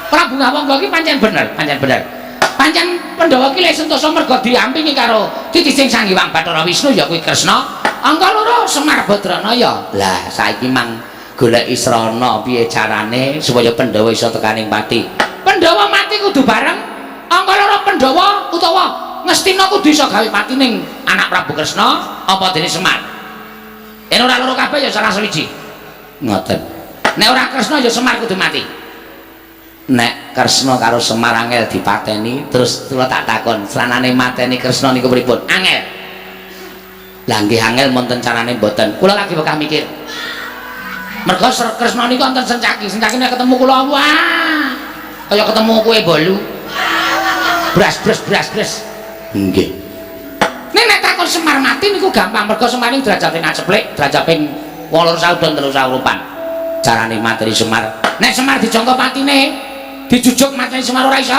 Prabu Ngawangga iki pancen bener, pancen bener. Pancen Pandhawa ki lek sentosa mergo diampingi karo titising Sang Hyang Bathara Wisnu ya kuwi Kresna. Angka loro Semar Badranaya. Lah saiki mang golek srana piye carane supaya Pandhawa iso tekaning pati. Pandhawa mati kudu bareng. Angka loro Pandhawa utawa Ngastina kudu iso gawe pati ning anak Prabu Kresna apa dene Semar. Yen ora loro kabeh ya salah sawiji. Ngoten. Nek ora Kresna ya Semar kudu mati. Nek Kresna karo Semar angel dipateni, terus kula tak takon, sranane mateni Kresna niku pripun? Angel. Lah nggih angel wonten carane mboten. Kula lagi bekah mikir. Mergo Kresna niku wonten sencaki, sencaki nek ketemu kula wah kaya ketemu kue bolu. Bras bras bras bras. Nggih. Nek nek takon Semar mati niku gampang, mergo Semar niku derajate ngaceplik, derajat ping 8 saudon 3 saurupan. Carane mateni Semar. Nek Semar dijangka patine, dijujuk mateni Semar ora iso.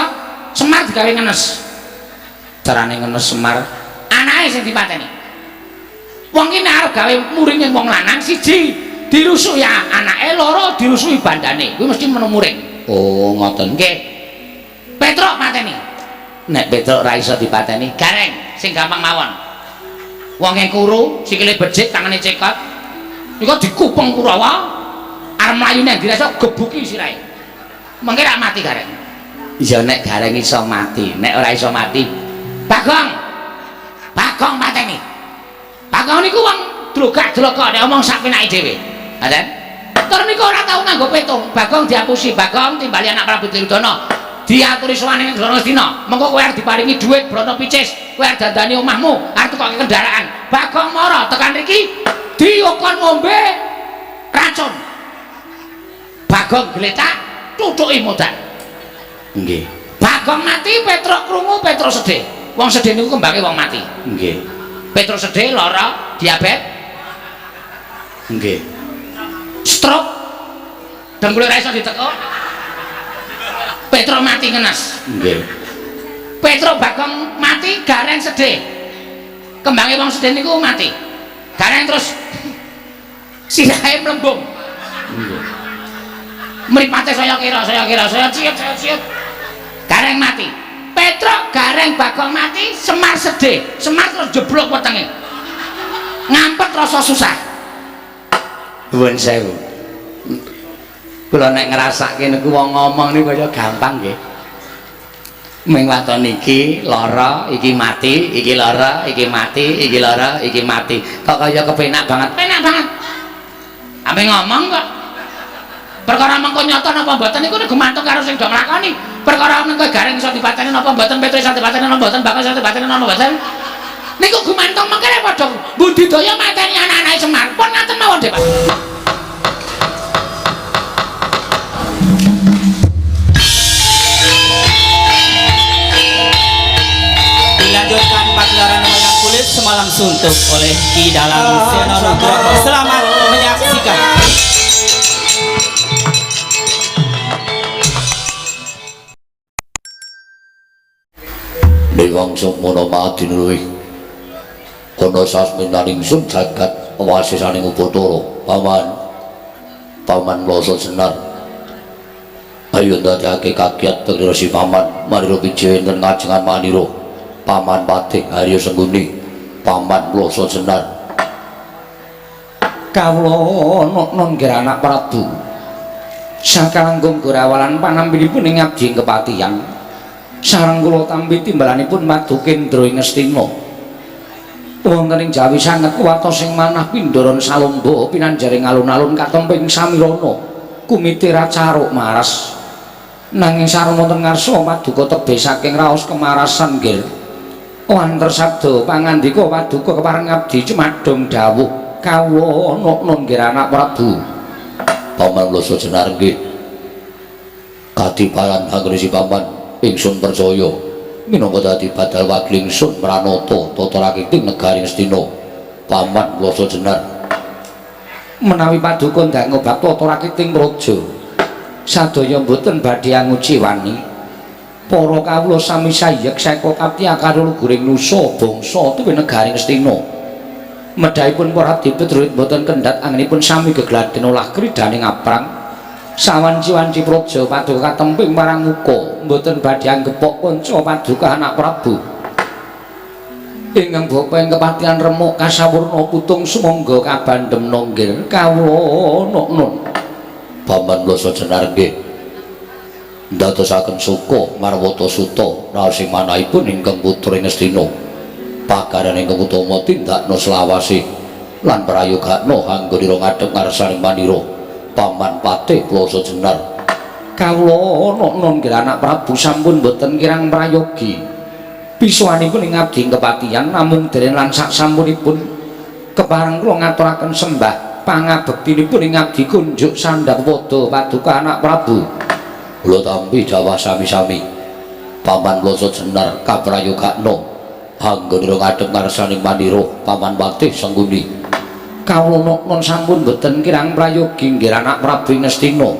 Semar digawe ngenes. Carane ngenes Semar, anake sing dipateni. Wong ki nek arep gawe muring wong lanang siji dirusuhi anake, loro dirusuhi bandane. Kuwi mesti menu muring. Oh, ngoten. Nggih. Petruk mateni. Nek Petruk ora iso dipateni, Gareng sing gampang mawon. Wonge kuru, sikile becik, tangane cekot. Iku dikupeng Kurawa, arep mlayu nang ndi iso gebuki sirahe. Mengke rak mati Gareng. Ya nek Gareng iso mati, nek ora iso mati, Bagong. Bagong mateni. Bagong niku wong drogak-drogak nek omong sak penake dhewe. Ngoten. Tur niku ora tau nganggo petung. Bagong diapusi, Bagong timbali anak Prabu Duryudana. Diaturi sowan ing Negara Ngastina. Mengko kowe arep diparingi dhuwit brana picis, kowe arep dandani omahmu, arep tukoke kendaraan. Bagong mara tekan riki diokon ngombe racun. Bagong gletak, tutuki modal. Nggih. Bagong mati, Petruk krungu, Petruk sedih. Wong sedih niku kembange wong mati. Nggih. Petruk sedih, lara, diabetes. Nggih. Stroke. Dengkule ora iso ditekuk. Petruk mati ngenes. Nggih. Petruk Bagong mati, Gareng sedih. Kembange wong sedih niku mati. Gareng terus sirahe mlembung. Nggih. Mripate saya kira, saya kira, saya ciut, saya ciut. Gareng mati. Petruk, Gareng, Bagong mati, Semar sedih. Semar terus jeblok wetenge. Ngampet rasa susah. Nuwun sewu. Kula nek ngrasake niku wong ngomong niku kaya gampang nggih. Ming waton iki lara, iki mati, iki lara, iki mati, iki lara, iki mati. Kok kaya kepenak banget. Penak banget. Ame ngomong kok. Perkara mengko nyata napa mboten niku gumantung karo sing do nglakoni. Perkara mengko Gareng iso dipateni napa mboten, Petruk iso dipateni napa mboten, Bagong iso dipateni napa mboten. Niku gumantung mengke padha budidaya mateni anak-anake Semar. Pun ngaten mawon, Dik, Pak. Dilanjutkan pagelaran wayang kulit semalam suntuk oleh Ki Dalang Seno Nugroho. Selamat menyaksikan. Dewang sukmono madinuluwih kono sasmitaning sun jagat wasisaning upatara. Paman, paman mloso senar ayo ndadekake kagiat tegir si paman manira pije enten ngajengan manira paman patih Arya Sengguni paman mloso senar. Kawula non nggih anak Prabu sakalangkung gurawalan panampinipun ing abdi kepatihan sareng kula tampi timbalanipun Madukendra ing Ngastina. Wonten ing Jawi sanget kuwatos ing manah pindharan salomba pinanjaring alun-alun katempa ing samirana kumite racaruk maras. Nanging sareng wonten ngarsa paduka tebih saking raos kemarasan nggih. Wanter sabda pangandika paduka kepareng abdi cumadong dawuh kawula non nggih anak Prabu. Paman mloso jenar nggih. Kadiparan anggone si paman ingsun percaya minangka dadi badal wagil ingsun mranata tata rakiting negari Ngastina. Paman mloso jenar. Menawi paduka ndang bakta tata rakiting praja sadaya mboten badhe anguciwani. Para kawula sami sayek seka kapti akarya luguring nusa bangsa tuwin negari Ngastina. Medhahipun para abdi prajurit mboten kendhat anggenipun sami gegladen olah kridhaning aprang. Sawanci-wanci praja paduka katemping marang muka mboten badhe anggepok kanca paduka anak Prabu. Ingkang bapa ing kepatihan remuk kasawurna putung sumangga kabandhem nggir kawula nun. Paman Bloso Jenar nggih ndadosaken suka marwata suta raos ing manahipun ingkang putra ing Ngastina. Pagaran ingkang utama tindakna selawase lan prayogakna anggonira ngadhep ngarsaning manira. Paman Patih Bloso Jenar. Kawula nun nggih anak Prabu sampun boten kirang prayogi. Pisuwanipun ing abdi kepatihan namung dereng lan sak sampunipun kepareng kula ngaturaken sembah pangabektinipun ing abdi kunjuk sandhap pada paduka anak Prabu. Kula tampi dawah sami-sami. Paman Bloso Jenar kaprayogakna anggonira ngadhep ngarsaning manira. Paman Patih Sengkuni. Kawula nun sampun boten kirang prayogi nggih anak Prabu ing Ngastina.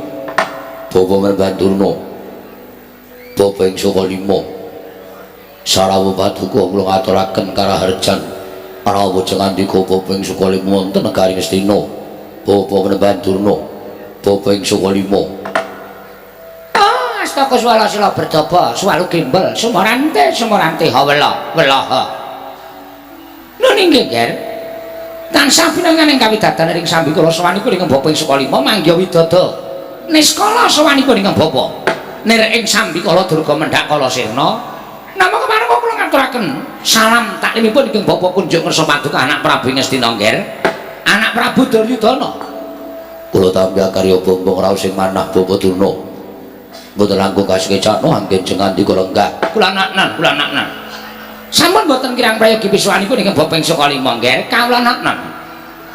Bapa Mandurna, bapa ing Saka Lima, sarawuh paduka kula ngaturaken karaharjan rawuh jengandika bapa ing Saka Lima wonten negari Ngastina. Bapa Mandurna, bapa ing Saka Lima. Ah, astaka swala sila berdaba, swalu gembel, sumorante sumorante hawela welaha. Nun inggih, Ger. Tansah pinangan ing kawidadan ing sambikala sowanipun ingkang bapa ing Saka Lima manggiha widada. Niskala sowanipun ingkang bapa nir ing sambikala durga mendhak kala sirna. Namung kepareng kula ngaturaken salam taklimipun ingkang bapa kunjuk ngersa paduka anak Prabu Ngastina, Nger. Anak Prabu Duryudana. Kula tampi akarya bombong raos ing manah Bapa Durna. Mboten langkung kasekecakno anggen jengandika lenggah. Kula naknan, kula naknan. Sampun boten kirang prayogi pisuwanipun ingkang bapa ing Saka Lima, Nger. Kawula naknan.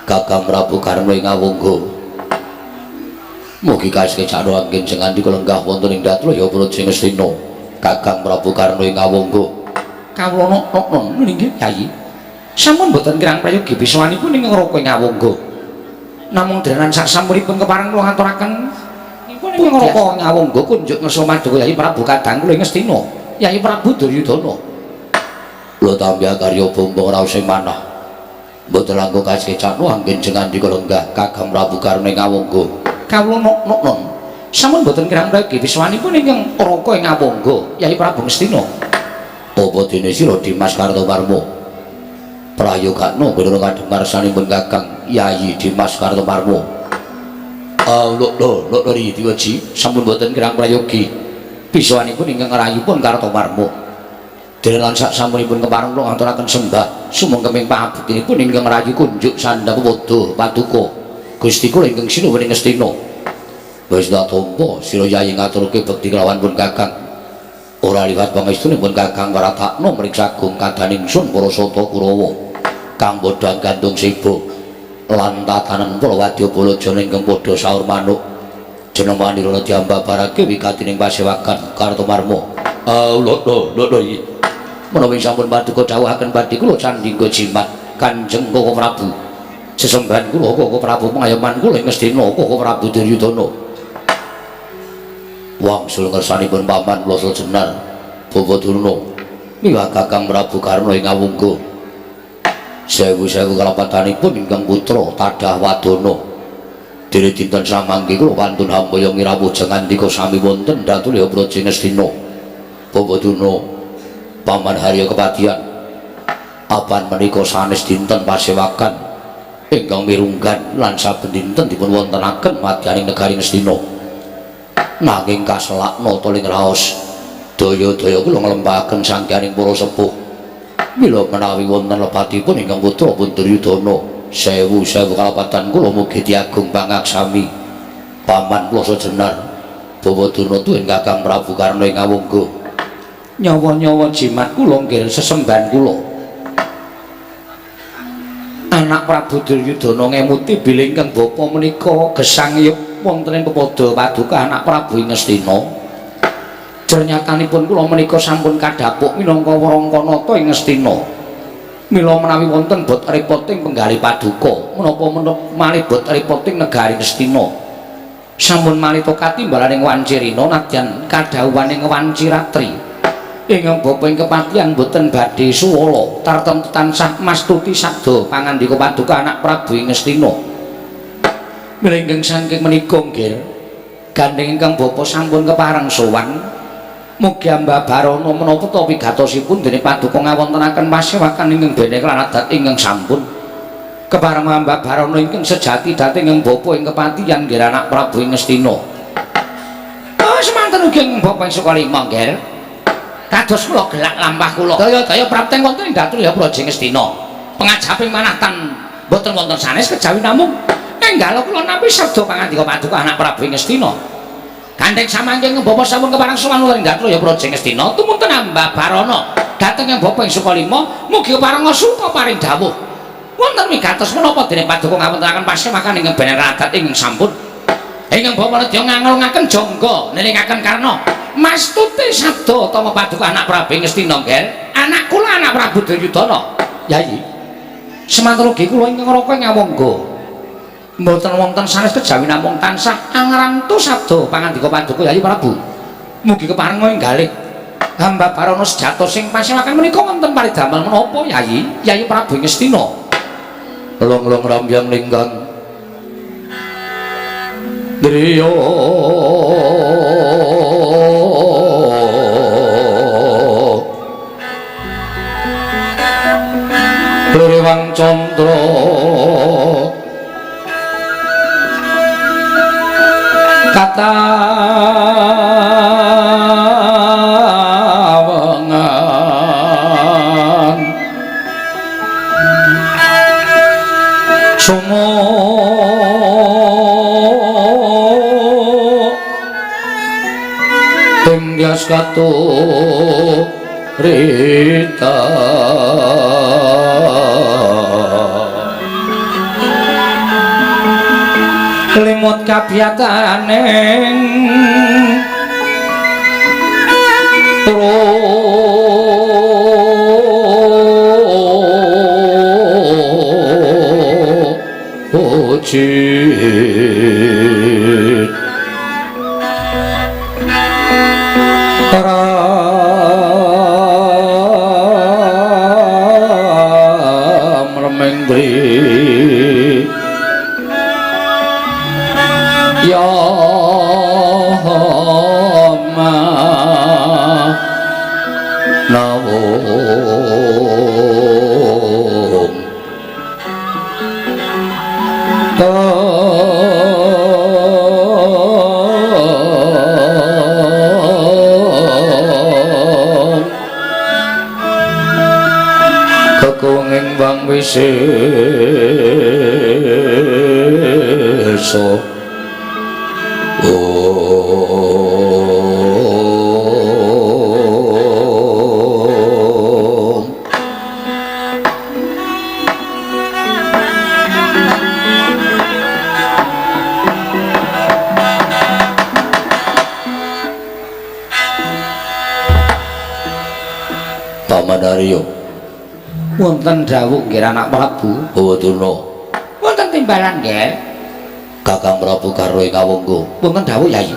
Kakang Prabu Karna ing Awangga. Mugi kasekecakno anggen jengandika lenggah wonten ing Datlaya Praja Ngastina. Kakang Prabu Karna ing Awangga. Kawula naknan inggih, Yayi. Sampun boten kirang prayogi pisuwanipun ingkang raka ing Awangga. Namung drenan sak sampunipun kepareng kula ngaturaken ing raka ing Awangga kunjuk ngersa paduka Yayi Prabu kadang kula ing Ngastina. Yayi Prabu Duryudana. Kula tampi akarya bombong raos ing manah. Mboten langkung kasekecakno anggen jengandika lenggah Kakang Prabu Karna ing Awangga. Kawula naknan. Sampun boten kirang prayogi pisuwanipun ingkang raka ing Awangga Yayi Prabu Ngastina. Apa dene sira Dimas Kartomarmo? Prayogakna kula ngadhep ngarsanipun Kakang Yayi Dimas Kartomarmo. Ah, lho lho lho diwaji sampun boten kirang prayogi pisuwanipun ingkang ngrayipun Kartomarmo. Dene lan sak sampunipun kepareng kula ngaturaken sembah sumangkeming pangabektinipun ingkang ngrayu kunjuk sandhap pada paduka Gusti kula ingkang sinuwun ing Ngastina. Wis tak tampa sira Yayi ngaturke bekti kelawan pun Kakang. Ora liwat pangestunipun Kakang waratakna mriksa agung kadaning sun para sata Kurawa kang padha gantung siba lan tatanan para wadyabala jana ingkang padha saur manuk jeneng manira diambabarake wigatining pasewakan Kartomarmo. Ah, lho lho lho lho. Menawi sampun paduka dawuhaken badhe kula candhingga jimat Kanjeng Koko Prabu. Sesembahan kula Koko Prabu pengayoman kula ing Ngastina Koko Prabu Duryudana. Wangsul ngersanipun Paman Bloso Jenar Bapa Durna miwah Kakang Prabu Karna ing Awangga. Sewu-sewu kalapatanipun ingkang putra tadah wadana. Dene dinten samangke kula wantun hambaya ngirawuh jengandika sami wonten Datulya Praja Ngastina. Bapa Durna, Paman Harya Kepatihan, apan menika sanes dinten pasewakan ingkang mirunggan lan saben dinten dipun wontenaken madyaning negari Ngastina. Nanging kaselakna toling raos daya-daya kula nglempahaken sangganing para sepuh. Mila menawi wonten lepatipun ingkang putra pun Duryudana, sewu-sewu kalapatan kula mugi diagung pangaksami. Paman Bloso Jenar, Bapa Durna tuwin Kakang Prabu Karna ing Awangga. Nyawa-nyawa jimat kula nggih sesembahan kula. Anak Prabu Duryudana ngemuti bilih ingkang bapa menika gesang yuk wonten ing pepada paduka anak Prabu ing Ngastina. Jernyatanipun kula menika sampun kadhapuk minangka warangkanata ing Ngastina. Mila menawi wonten bot repoting penggalih paduka menapa malih bot repoting negari Ngastina. Sampun malih katimbalaning wancirina nadyan kadhawuhaning wanci ratri. Ingkang bapa ing kepatihan boten badhe suwala tartemtu tansah mastuti sabda pangandika paduka anak Prabu ing Ngastina. Mila ingkang saking menika nggih Gandeng ingkang bapa sampun kepareng sowan. Mugi Ambabarana menapa ta wigatosipun dene paduka ngawontenaken pasewakan ingkang bene lan adat ingkang sampun. Kepareng Ambabarana ingkang sejati dhateng ing bapa ing kepatihan nggih anak Prabu ing Ngastina. Oh, semanten ugi ing bapa ing Sukalima nggih. Kados kula gelak lampah kula. Daya-daya prapten wonten ing Datrya Praja Ngastina. Pengajaping manah tan mboten wonten sanes kejawi namung enggalo kula nampi sabda pangandika paduka anak Prabu Ngastina. Gandeng samangke ing bapa sampun kepareng sowan wonten ing Datrya Praja Ngastina tumunten Ambabarana dhateng ing bapa ing Sukalima mugi kepareng suka paring dawuh. Wonten wigatos menapa dene paduka ngawontenaken pasewakan ingkang bener adat ingkang sampun. Ingkang bapa nedya ngangelungaken jangga nelingaken karna mastute sabda tama paduka anak Prabu Ngastina nggih. Anak kula anak Prabu Duryudana. Yayi. Semanten ugi kula ingkang raka ing awangga. Mboten wonten sanes kejawi namung tansah angrantu sabda pangandika paduka Yayi Prabu. Mugi keparenga ing galih Ambabarana sejatos sing pasewakan menika wonten paridamel menapa Yayi? Yayi Prabu Ngastina. Long-long rambyang linggang driya Lurewang candra katawengan sumo ing dyas katurita limut kabiyataning trojit ram remendri ya ma nawung kekunging bang wisesa. Om. Paman Aryo Wonten dawuh nggih anak Prabu. Bawadurna Wonten timbalan nggih. Kakang Prabu Karwa ing awangga. Wonten dawuh Yayi.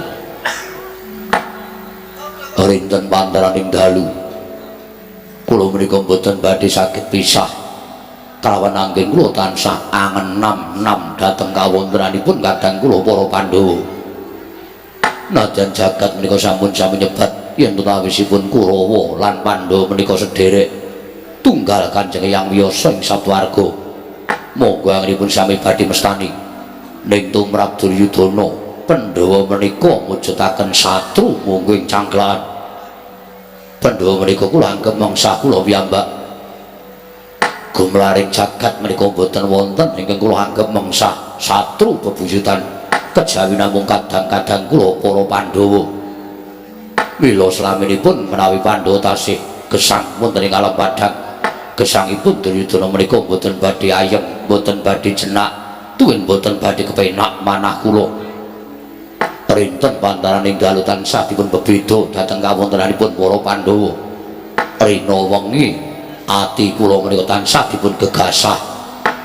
Rinten pantaraning dalu kula menika mboten badhe saged pisah kalawan anggen kula tansah angenam-nam dhateng kawontenanipun kadang kula para Pandhawa. Nadyan jagat menika sampun sami nyebat yen tutawisipun Kurawa lan Pandhawa menika sederek tunggal Kanjeng Hyang Wiyasa ing sawarga. Monggo anggenipun sami badhe mestani ning tumrap Duryudana Pandhawa menika mujudaken satru monggo ing cangklahan. Pandhawa menika kula anggep mangsa kula piyambak. Gumlaring jagat menika mboten wonten ingkang kula anggep mangsa satru bebuyutan kejawi namung kadang-kadang kula para Pandhawa. Mila slaminipun menawi Pandhawa tasih gesang wonten ing alam padhang, gesangipun Duryudana menika mboten badhe ayem, mboten badhe jenak, tuwin mboten badhe kepenak manah kula. Rinten pantaraning dalu tansah dipun bebeda dhateng kawontenanipun para Pandhawa. Rina wengi ati kula menika tansah dipun gegasah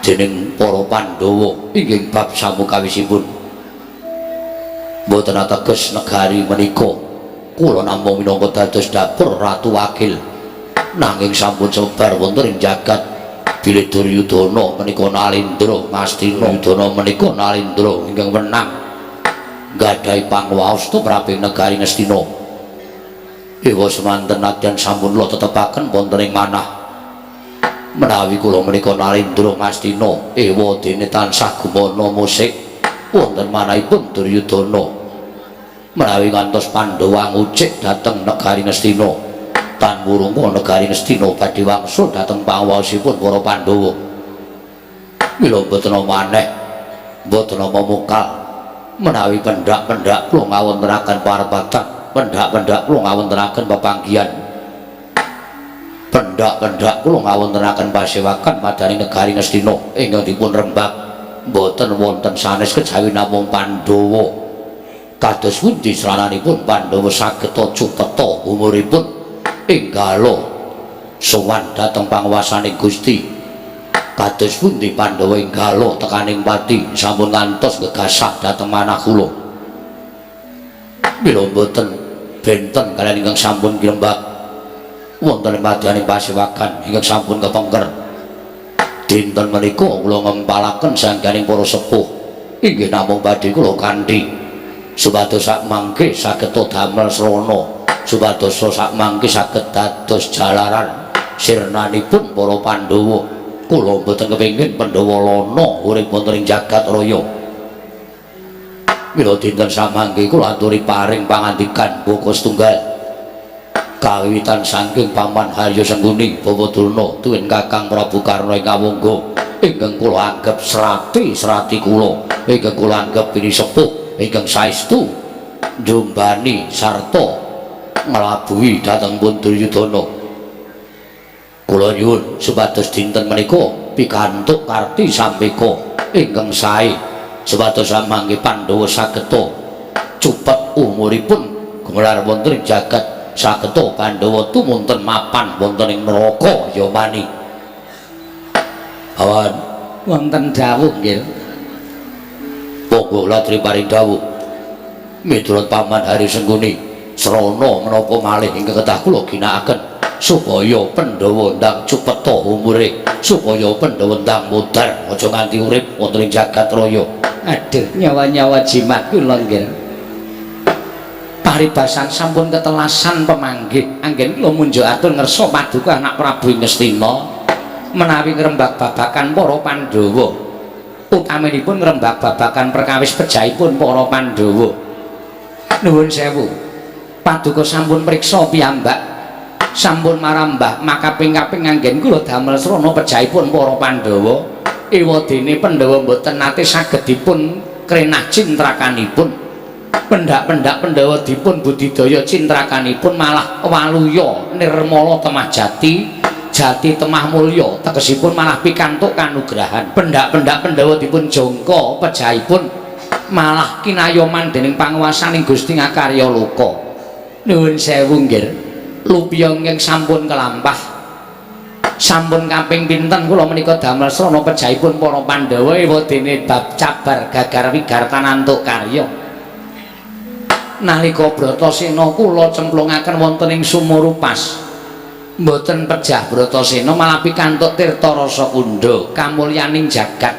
dening para Pandhawa inggih bab samukawisipun. Mboten ateges negari menika kula namung minangka dados dapur Ratu Wakil, nanging sampun sebar wonten ing jagat bilih Duryudana menika nalindra Ngastina Yudana menika nalindra ingkang wenang. Nggadahi pangwaos tumraping negari Ngastina. Ewa semanten nadyan sampun kula tetepaken wonten ing manah. Menawi kula menika Narendra Ngastina, ewa dene tansah gumana musik wonten manahipun Duryudana. Menawi ngantos Pandhawa ngucik dhateng negari Ngastina, tan wurunga negari Ngastina badhe wangsul dhateng pangwaosipun para Pandhawa. Mila mboten maneh, mboten mukal menawi pendak-pendak kula ngawontenaken parepatan, pendak-pendak kula ngawontenaken pepanggihan, pendak-pendak kula ngawontenaken pasewakan madani negari Ngastina ingkang dipun rembag mboten wonten sanes kejawi namung Pandhawa. Kados pundi srananipun Pandhawa saged cupeta umuripun enggala sowan dhateng panguwasaning Gusti? Kados pundi Pandhawa enggala tekaning pati sampun ngantos gegasah dhateng manah kula? Mila mboten benten kaliyan ingkang sampun kinembak wonten madyaning pasewakan ingkang sampun kepengker. Dinten menika kula ngempalaken sangganing para sepuh inggih namung badhe kula kanthi supados sak mangke saged damel srana, supados sak mangke saged dados jalaran sirnanipun para Pandhawa. Kula mboten kepengin Pandhawa lana urip wonten ing jagat raya. Mila dinten samangke kula aturi paring pangandikan baka setunggal kawiwitan saking Paman Harya Sengkuni, Bapak Durna tuwin Kakang Prabu Karna ing Kawangga ingkang kula anggep srati-srati kula, ingkang kula anggep pinisepuh ingkang saestu njumbani sarta nglabuhi dhateng pun Duryudana. Kula nyuwun supados dinten menika pikantuk karti sampeka ingkang sae supados samangke Pandhawa sageta cupet umuripun gumelar wonten ing jagat, sageta Pandhawa tumunten mapan wonten ing neraka Yamani. Awan wonten dawuh nggih. Monggo latri paring dawuh. Miturut Paman Hari Sengkuni, srana menapa malih ingkang kedah kula ginakaken supaya Pandhawa ndang cupeta umure, supaya Pandhawa ndang mudhar aja nganti urip wonten ing jagat raya? Aduh, nyawa-nyawa jimat kula nggih. Paribasan sampun ketelasan pemanggih anggen kula munjuk atur ngersa paduka anak Prabu Ngastina menawi ngrembak babakan para Pandhawa, utaminipun ngrembak babakan perkawis pejahipun para Pandhawa. Nuwun sewu, paduka sampun priksa piyambak, sampun marambah makaping-kaping anggen kula damel srana pejahipun para Pandhawa. Ewadene Pandhawa mboten nate saged dipun krenah cintrakanipun. Pendak-pendak Pandhawa dipun budidaya cintrakanipun malah waluya nirmala temah jati, jati temah mulya, tegesipun malah pikantuk kanugrahan. Pendak-pendak Pandhawa dipun jangka pejahipun malah kinayoman dening panguwasaning Gusti Ngakarya Loka. Nuwun sewu nggih, lupiya ingkang sampun kelampah, sampun kaping pinten kula menika damel srana pejahipun para Pandhawa, ewadene bab cabar gagar wigartan antuk karya. Nalika Bratasena kula cemplungaken wonten ing sumur upas, mboten pejah Bratasena, malah pikantuk tirta rasa kundha kamulyaning jagat.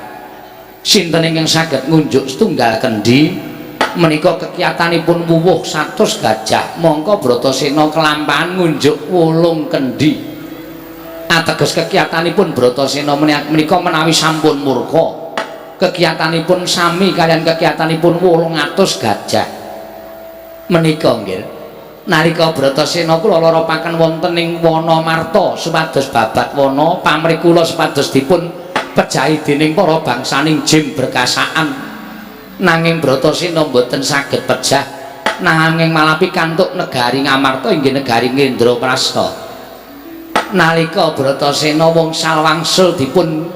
Sinten ingkang saged ngunjuk setunggal kendi menika kekiyatanipun wuwuh 100 gajah, mongko Bratasena kelampahan ngunjuk 8 kendi. Ateges kekiyatanipun Bratasena menika menawi sampun murka, kekiyatanipun sami kaliyan kekiyatanipun 800 gajah menika nggih. Nalika Bratasena kula loropaken wonten ing wana marta supados babat wana pamrih kula supados dipun pejahi dening para bangsaning jim berkasaan, nanging Bratasena mboten saged pejah, nanging malah pikantuk negari Ngamarta inggih negari Ngendraprasta. Nalika Bratasena wngsal wangsul dipun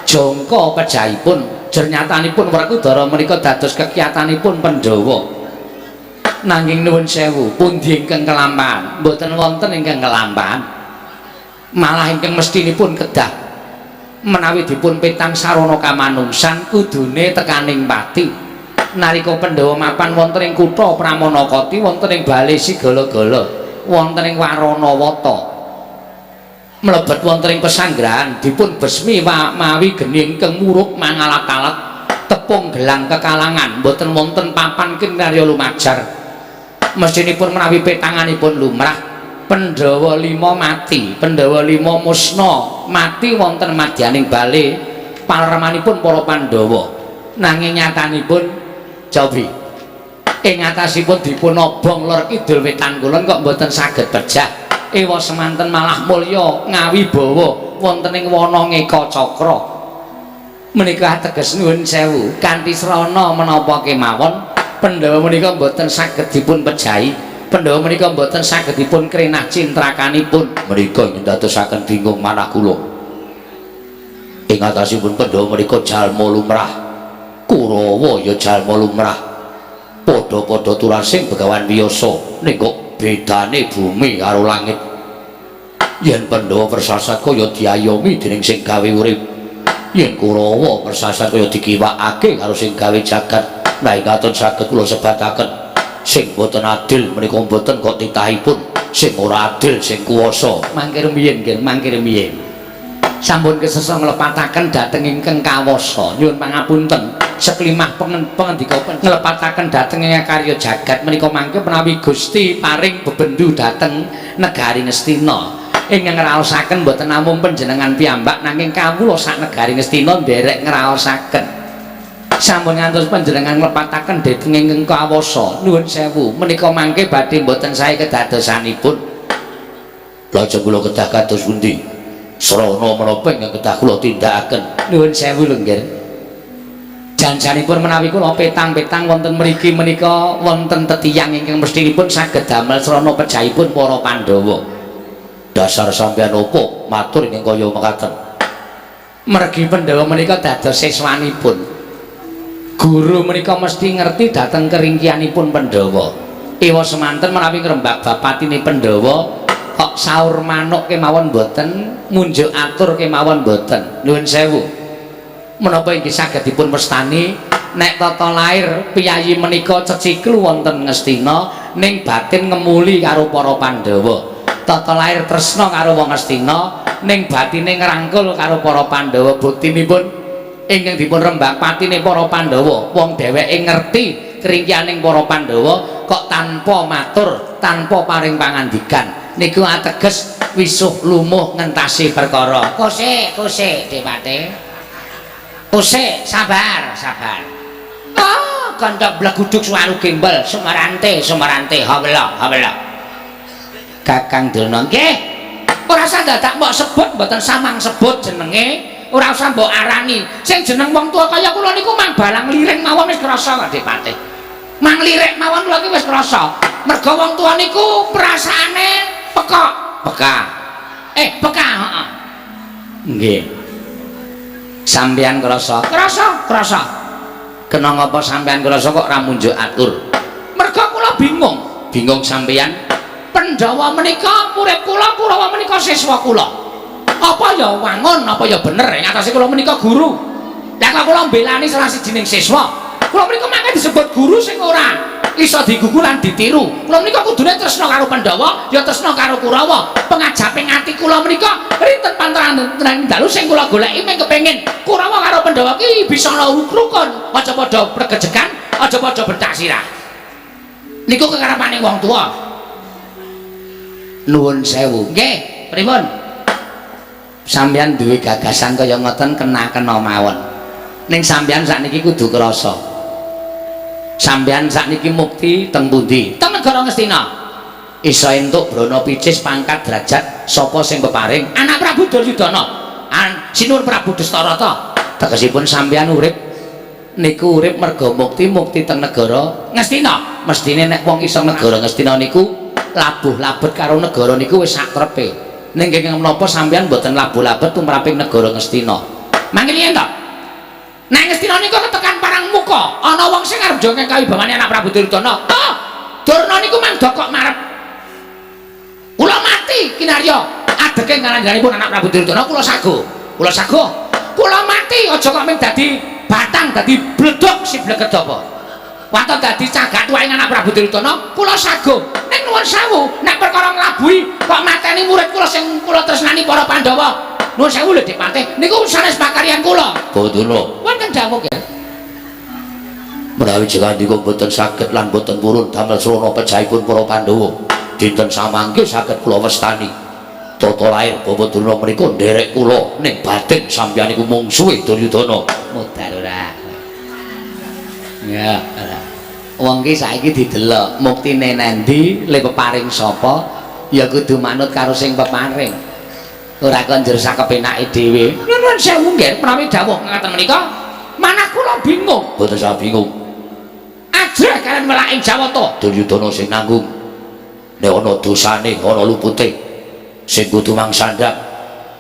jangka pejahipun, jernyatanipun Werkudara menika dados kekiyatanipun Pandhawa. Nanging nuwun sewu, pundi ingkang kelampahan? Mboten wonten ingkang kelampahan, malah ingkang mestinipun kedah menawi dipun petang sarana kamanungsan kudune tekaning pati. Nalika Pandhawa mapan wonten ing kutha Pramanakati, wonten ing bale Sigala-gala, wonten ing Waranawata, mlebet wonten ing pesanggrahan, dipun besmi mawi geni ingkang muruk mangalat-alat. Tepung gelang kekalangan, mboten wonten papan kinarya lumajar. Mestinipun menawi petanganipun lumrah, Pandhawa 5 mati, Pandhawa 5 musna, mati wonten madyaning bale parmanipun para Pandhawa. Nanging nyatanipun cobi ing atasipun dipun obong lor kidul wetan kulon kok mboten saged pejah. Ewa semanten malah mulya ngawibawa wonten ing wana Ngeka Cakra. Menika ateges nuwun sewu kanthi srana menapa kemawon Pandhawa menika mboten saged dipun pejahi. Pandhawa menika mboten saged dipun krenah cintrakanipun. Menika ingkang dadosaken bingung manah kula. Ing atasipun Pandhawa menika jalma lumrah. Kurawa ya jalma lumrah. Padha-padha turasing Begawan Wiyasa, ning kok bedane bumi karo langit. Yen Pandhawa persasat kaya diayomi dening sing gawe urip, yen Kurawa persasat kaya dikiwakake karo sing gawe jagat. Nah, ingkang saged kula sebataken, sing boten adil menika boten kok titahipun, sing ora adil sing kuwasa. Mangke rumiyin nggih, mangke rumiyin. Sampun kesesa nglepataken dhateng ingkang kawasa. Nyuwun pangapunten. Seklimah pengendika nglepataken dhateng ing karya jagat menika mangke menawi Gusti paring bebendu dhateng negari Ngastina. Ingkang ngraosaken mboten namung panjenengan piyambak nanging kawula sak negari Ngastina nderek ngraosaken. Sampun ngantos panjenengan nglepataken dhateng ingkang kawasa. Nuwun sewu, menika mangke badhe mboten sae kedadosanipun. Lajeng kula kedah kados pundi? Srana menapa ingkang kedah kula tindakaken? Nuwun sewu lho nggih. Janjanipun menawi kula petang-petang wonten mriki menika wonten tetiyang ingkang mestinipun saged damel srana pejahipun para Pandhawa. Dasar sampeyan opo matur ingkang kaya mekaten? Mergi Pandhawa menika dados siswanipun. Guru menika mesti ngerti dhateng keringkianipun Pandhawa. Ewa semanten menawi ngrembak bapatine Pandhawa kok saur manuk kemawon mboten, munjuk atur kemawon mboten. Nuwun sewu. Menapa inggih saged dipun wastani nek tata lair piyayi menika ceciklu wonten Ngastina ning batin ngemuli karo para Pandhawa. Tata lair tresna karo wong Ngastina ning batine ngrangkul karo para Pandhawa. Buktinipun ingkang dipun rembak patine para Pandhawa, wong dheweke ngerti keringkianing para Pandhawa kok tanpa matur, tanpa paring pangandikan. Niku ateges wisuh lumuh ngentasi perkara. Kosek, kosek Dewate. Kosek, sabar, sabar. Ah, kanca bleguduk suwaru gembel, sumarante, sumarante, hawela, hawela. Kakang Durna, nggih. Ora usah dadak mbok sebut, mboten samang sebut jenenge, ora usah mbok arani. Sing jeneng wong tuwa kaya kula niku mang balang liring mawon wis krasa kok Depate. Mang lirik mawon kula iki wis krasa. Mergo wong tuwa niku perasaane pekok, peka. Peka, heeh. Nggih. Sampeyan krasa? Krasa, krasa. Kena ngapa sampeyan krasa kok ora munjuk atur? Mergo kula bingung. Bingung sampeyan? Pandhawa menika murid kula, Kurawa menika siswa kula. Apa ya wangun, apa ya bener ing atase kula menika guru. Lah kok kula mbelani salah sijining siswa. Kula menika mangke disebut guru sing ora iso digugu lan ditiru. Kula menika kudune tresna karo Pandhawa, ya tresna karo Kurawa. Pengajaping ati kula menika rinten panteran dalu sing kula goleki mung kepengin Kurawa karo Pandhawa ki bisa ana rukun, aja padha pregejegan, aja padha bentak sirah. Niku kekarepane wong tuwa. Nuwun sewu. Nggih, pripun? Sampeyan duwe gagasan kaya ngoten kena-kena mawon. Ning sampeyan sakniki kudu krasa. Sampeyan sakniki mukti teng pundi? Teng negara Ngastina. Iso entuk brana picis pangkat derajat sapa sing peparing? Anak Prabu Duryudana. Sinuwun Prabu Dastarata. Tegesipun sampeyan urip niku urip merga mukti, mukti teng negara Ngastina. Mestine nek wong iso negara Ngastina niku labuh labet karo negara niku wis sakrepe. Ning kenging menapa sampeyan mboten labuh labet tumraping negara Ngastina? Mangke yen to? Nek Ngastina niku ketekan parang muka, ana wong sing arep jongeng kawibawane anak Prabu Duryudana. Oh, Durna niku mang dokok marep. Kula mati kinarya adeke ngalanjanipun anak Prabu Duryudana kula sago. Kula sago. Kula mati aja kok mung dadi batang, dadi bleduk si bleged apa. Waton dadi cagak tuwaing anak Prabu Duryudana, kula sago. Ning nuwun sewu, nek perkara nglabuhi kok mateni murid kula sing kula tresnani para Pandhawa. Nuwun sewu lho Dik Patih, niku sanes pakaryan kula. Boduna. Wonten dawuh ya. Menawi jengandika boten saged lan boten purun damel srana pejahipun para Pandhawa. Dinten samangke saged kula wastani. Tata lair Bapak Durna menika nderek kula ning batin sampeyan iku mungsuhe Duryudana. Modar ora. Ya, ora. Wong ki saiki didelok muktine nendi, le peparing sapa, ya kudu manut karo sing peparing. Ora kok njur sakepenake dhewe. Nuwun sewu nggih, menawi dawuh ngaten menika, manah kula bingung. Boten usah bingung. Ajrih kalian melaking Jawata. Duryudana sing nanggung. Nek ana dosane, ana lupute. Sing kudu mangsandhang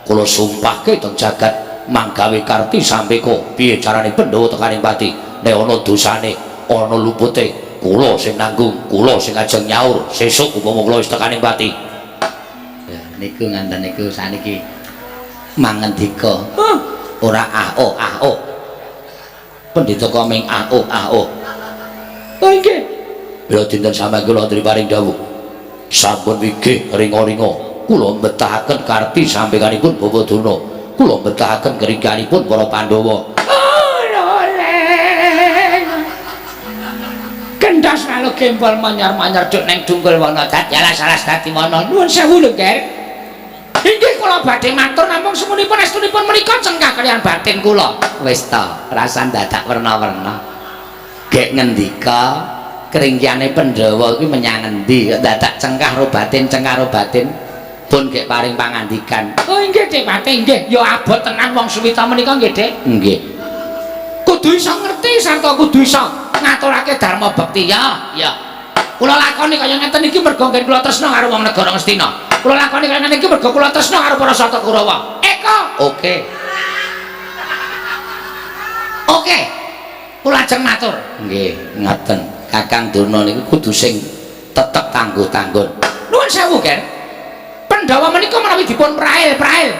kula sumpahke teng jagat manggawe karti sampeka piye carane Pandhawa tekaning pati. Nek ana dosane, ana lupute, kula sing nanggung, kula sing ajeng nyaur sesuk upama kula wis tekaning pati. Ya niku nganten niku saniki mangendika. Ora ah oh ah oh. Pendhita koming ah oh ah oh. Oh nggih. Bila dinten samangke kula paring dawuh. Sampun wigih ringa-ringa kula mbetahaken karti sampekanipun Bapak Durna. Kula mbetahaken keringkihanipun para Pandhawa. Kendas lalu gempol manyar-manyar duk neng dungkul wana dadi alas-alas dadi wana. Nuwun sewu lho, Ger. Inggih kula badhe matur namung semunipun estunipun menika cengkah kaliyan batin kula. Wis ta, rasan dadak werna-werna. Gek ngendika keringkihane Pandhawa kuwi menyang endi kok dadak cengkah ro batin, cengkah ro batin. Pun gek paring pangandikan. Oh inggih Dik Pati, nggih. Ya abot tenan wong suwita menika nggih, Dik. Nggih. Kudu iso ngerti sarta kudu iso ngaturake dharma bekti ya. Ya. Kula lakoni kaya ngeten iki mergo ngen kula tresna karo wong negara Ngastina. Kula lakoni kaya ngeten iki mergo kula tresna karo para sata Kurawa. Eko. Oke. Oke. Kula ajeng matur. Nggih, ngaten. Kakang Durna niku kudu sing tetep tangguh-tanggun. Nuwun sewu, Ger. Pandhawa menika menawi dipun prail-prail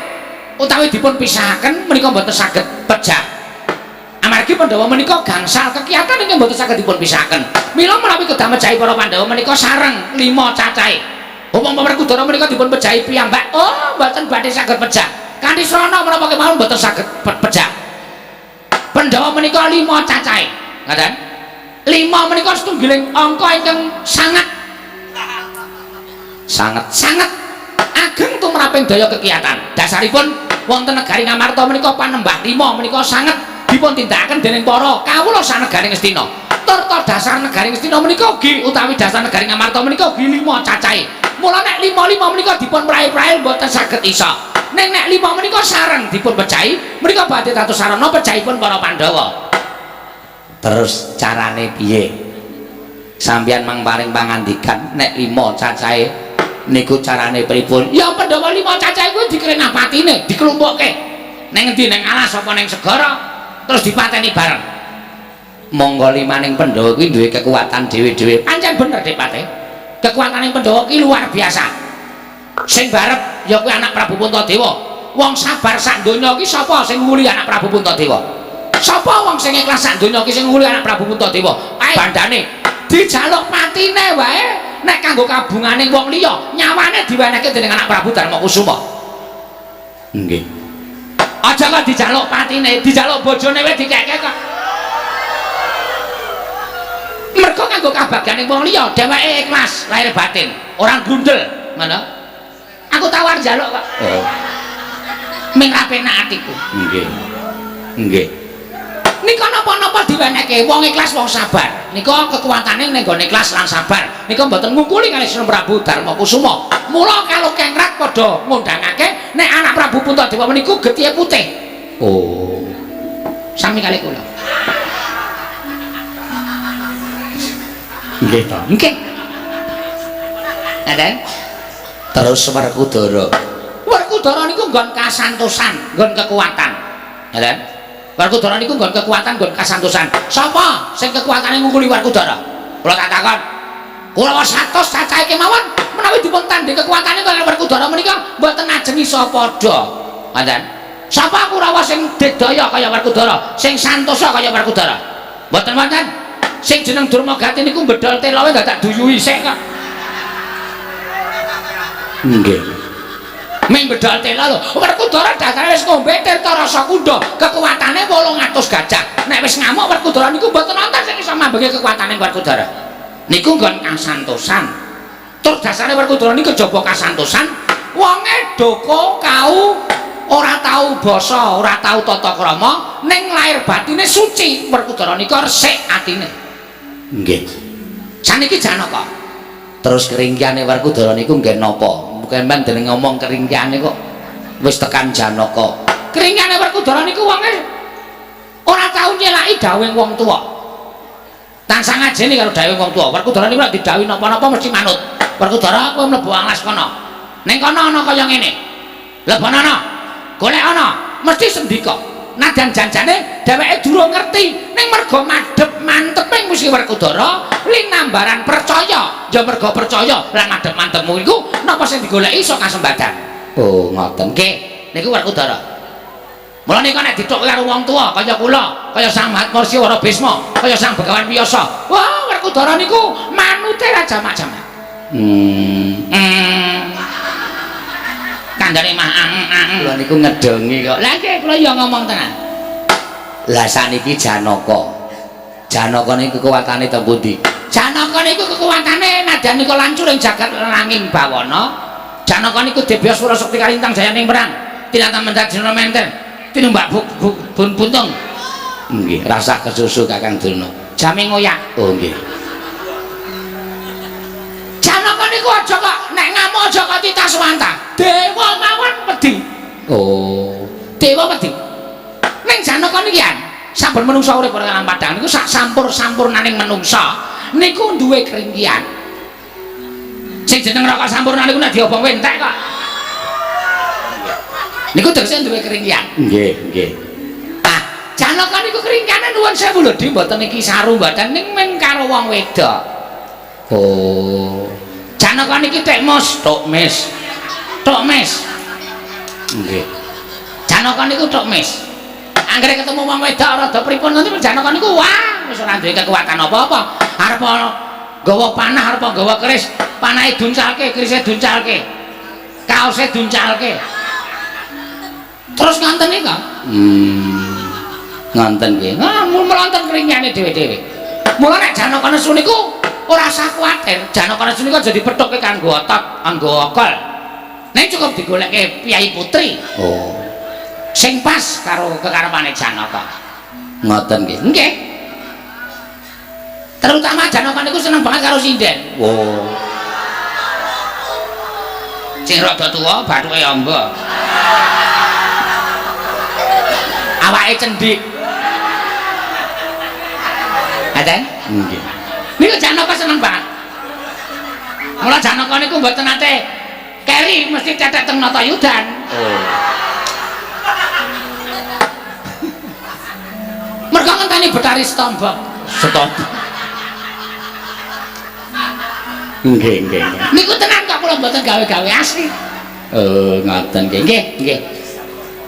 utawi dipun pisahaken menika mboten saged pejah. Amargi Pandhawa menika gangsal kekiatan ingkang mboten saged dipun pisahaken. Mila menawi kedah mejahi para Pandhawa menika sareng 5 cacahe. Upama Werkudara menika dipun pejahi piyambak, oh mboten badhe saged pejah. Kanthi srana menapa kemawon mboten saged pejah. Pandhawa menika 5 cacahe. Ngaten? 5 menika setunggiling angka ingkang sangat sangat ageng tumraping daya kekiatan. Dasaripun wonten negari Ngamarta menika panembah 5 menika sanget dipun tindakaken dening para kawula sanegari Ngastina. Turta dasar negari Ngastina menika ugi utawi dasar negari Ngamarta menika ugi 5 cacahe. Mula nek 5-5 menika dipun prail-prail mboten saged isa. Ning nek 5 menika sareng dipun pejahi, menika badhe dados sarana pejahipun para Pandhawa. Terus carane piye? Sampeyan mang paring pangandikan nek 5 cacahe niku carane pripun? Ya Pandhawa 5 cacahe kuwi dikrenah patine, diklumpukke. Neng endi, neng alas apa neng segara, terus dipateni bareng. Monggo limaning Pandhawa kuwi duwe kekuatan dhewe-dhewe. Pancen bener Dik Pate. Kekuatane Pandhawa ki luar biasa. Sing barep ya kuwi anak Prabu Puntadewa. Wong sabar sak donya ki sapa sing nguli anak Prabu Puntadewa? Sapa wong sing ikhlas sak donya ki sing nguli anak Prabu Puntadewa? Bandane dijaluk patine wae nek kanggo kabungane wong liya, nyawane diwenehke dening anak Prabu Darmakusuma. Nggih. Aja kok dijaluk patine, dijaluk bojone wae dikeke kok. Mergo kanggo kabagyane wong liya, dheweke ikhlas lahir batin, ora grundel, ngono. Aku tawar njaluk kok. Oh. Ming ra penak atiku. Nggih. Nggih. Nika napa-napa diwenehke wong ikhlas wong sabar. Nika kekuatane ning gone ikhlas lan sabar. Nika mboten ngungkuli kalih Sri Prabu Darmakusuma. Mula kalokengrat padha ngundangake nek anak Prabu Puntadewa meniku getihe putih. Oh. Sami kalih kula. Nggih to. Nggih. Ngaten? Terus Werkudara. Werkudara niku nggon kasantosan, nggon kekuatan. Ngaten? Werkudara niku nggon kekuatan, nggon kasantosan. Sapa sing kekuatane ngungkuli Werkudara? Kula tak takon. Kula 100 cacahe kemawon menawi dipun tandhing kekuatane kaliyan Werkudara menika mboten ajeng iso padha. Ngaten? Sapa Kurawa sing digdaya kaya Werkudara, sing santosa kaya Werkudara? Mboten wonten. Sing jeneng Durmagati niku bedol telowe dadak duyuhi sik kok. Nggih. Ming bedol tela lho. Werkudara dasare wis ngombe tirta rasa kunda, kekuatane 800 gajah. Nek wis ngamuk Werkudara niku mboten wonten sing iso mambengi kekuatane Werkudara. Niku nggon kasantosan. Tur dasare Werkudara niku kejaba kasantosan, wonge doko kau ora tau basa, ora tau tata krama, ning lair batine suci. Werkudara nika resik atine. Nggih. Saniki Janaka. Terus keringkiane Werkudara niku nggih napa? Kemben dening ngomong keringkiane kok wis tekan Janaka. Keringkiane Werkudara niku wonge ora tau nyelaki dawuhing wong tuwa. Tansah ngajeni karo dawuhing wong tuwa. Werkudara niku nek didhawuhi napa-napa mesti manut. Werkudara kowe mlebu alas kono. Ning kono ana kaya ngene. Lebonono. Golek ana, mesti sendika. Najan janjane dheweke durung ngerti, ning mergo madhep manteping mesti Werkudara linambaran percaya. Ya mergo percaya lan madhep mantepmu iku napa sing digoleki iso kasembadan. Oh, ngoten. Nggih, niku Werkudara. Mula nika nek dithukke karo wong tuwa kaya kula, kaya Sang Mahatma Rsi Wara Bisma, kaya Sang Begawan Wiyasa. Wah, Werkudara niku manute ra jamak-jamak. Kandhane mah ang. Kula niku ngedongi kok. Lah nggih, kula ya ngomong tenan. Lah saniki Janaka. Janaka niku kekuatane teng pundi? Janaka niku kekuatane nadyan nika lancur ing jagat langing bawana. Janaka niku debya sura sekti kalintang jayaning perang. Tinatan mendat dina menten. Tinumbak bun puntung. Nggih, rasah kesusu Kakang Durna. Jame ngoyak. Oh nggih. Janaka niku aja kok nek ngamuk aja kok titaswanta. Dewa mawon wedi. Oh, Dewa wedi. Ning Janaka niki kan saben menungsa urip ora alam padang niku sak sampur-sampurnaning menungsa niku duwe keringkian. Sing jeneng rokok sampurna niku nek diobong entek kok. Niku tegese duwe keringkian. Nggih, nggih. Ah, Janaka niku keringkiane nuwun sewu lho, Dik, mboten iki saru mboten ning men karo wong wedok. Oh. Janaka niki tek mus, tok mis. Tok mis. Nggih. Janaka niku tok mis. Anggere ketemu wong wedok rada pripun nanti Janaka niku wah wis ora duwe kekuatan apa-apa. Arep nggawa panah, arep nggawa keris, panahe duncalke, kerise duncalke. Kaose duncalke. Terus nganten nika. Nganten nggih. Ah, mul wonten keringane dhewe-dhewe. Mula nek Janaka nesu niku ora usah kuwatir. Janaka nesu niku aja dipethukke kanggo otot, kanggo akal. Nek cukup digolekke piyai putri. Oh. Sing pas karo kekarepane Janaka. Ngoten nggih. Nggih. Terutama Janaka niku seneng banget karo sinden. Oh. Sing rada tuwa bathuke amba. Awake cendhik. Ngaten? Nggih. Niku Janaka seneng banget. Mula Janaka niku mboten nate keri mesti cetek teng Natayudan. Oh. Mergo ngenteni Betari Setombok. Setombok. Nggih, nggih. Niku tenan kok kula mboten gawe-gawe asli. Oh, ngoten nggih. Nggih, nggih.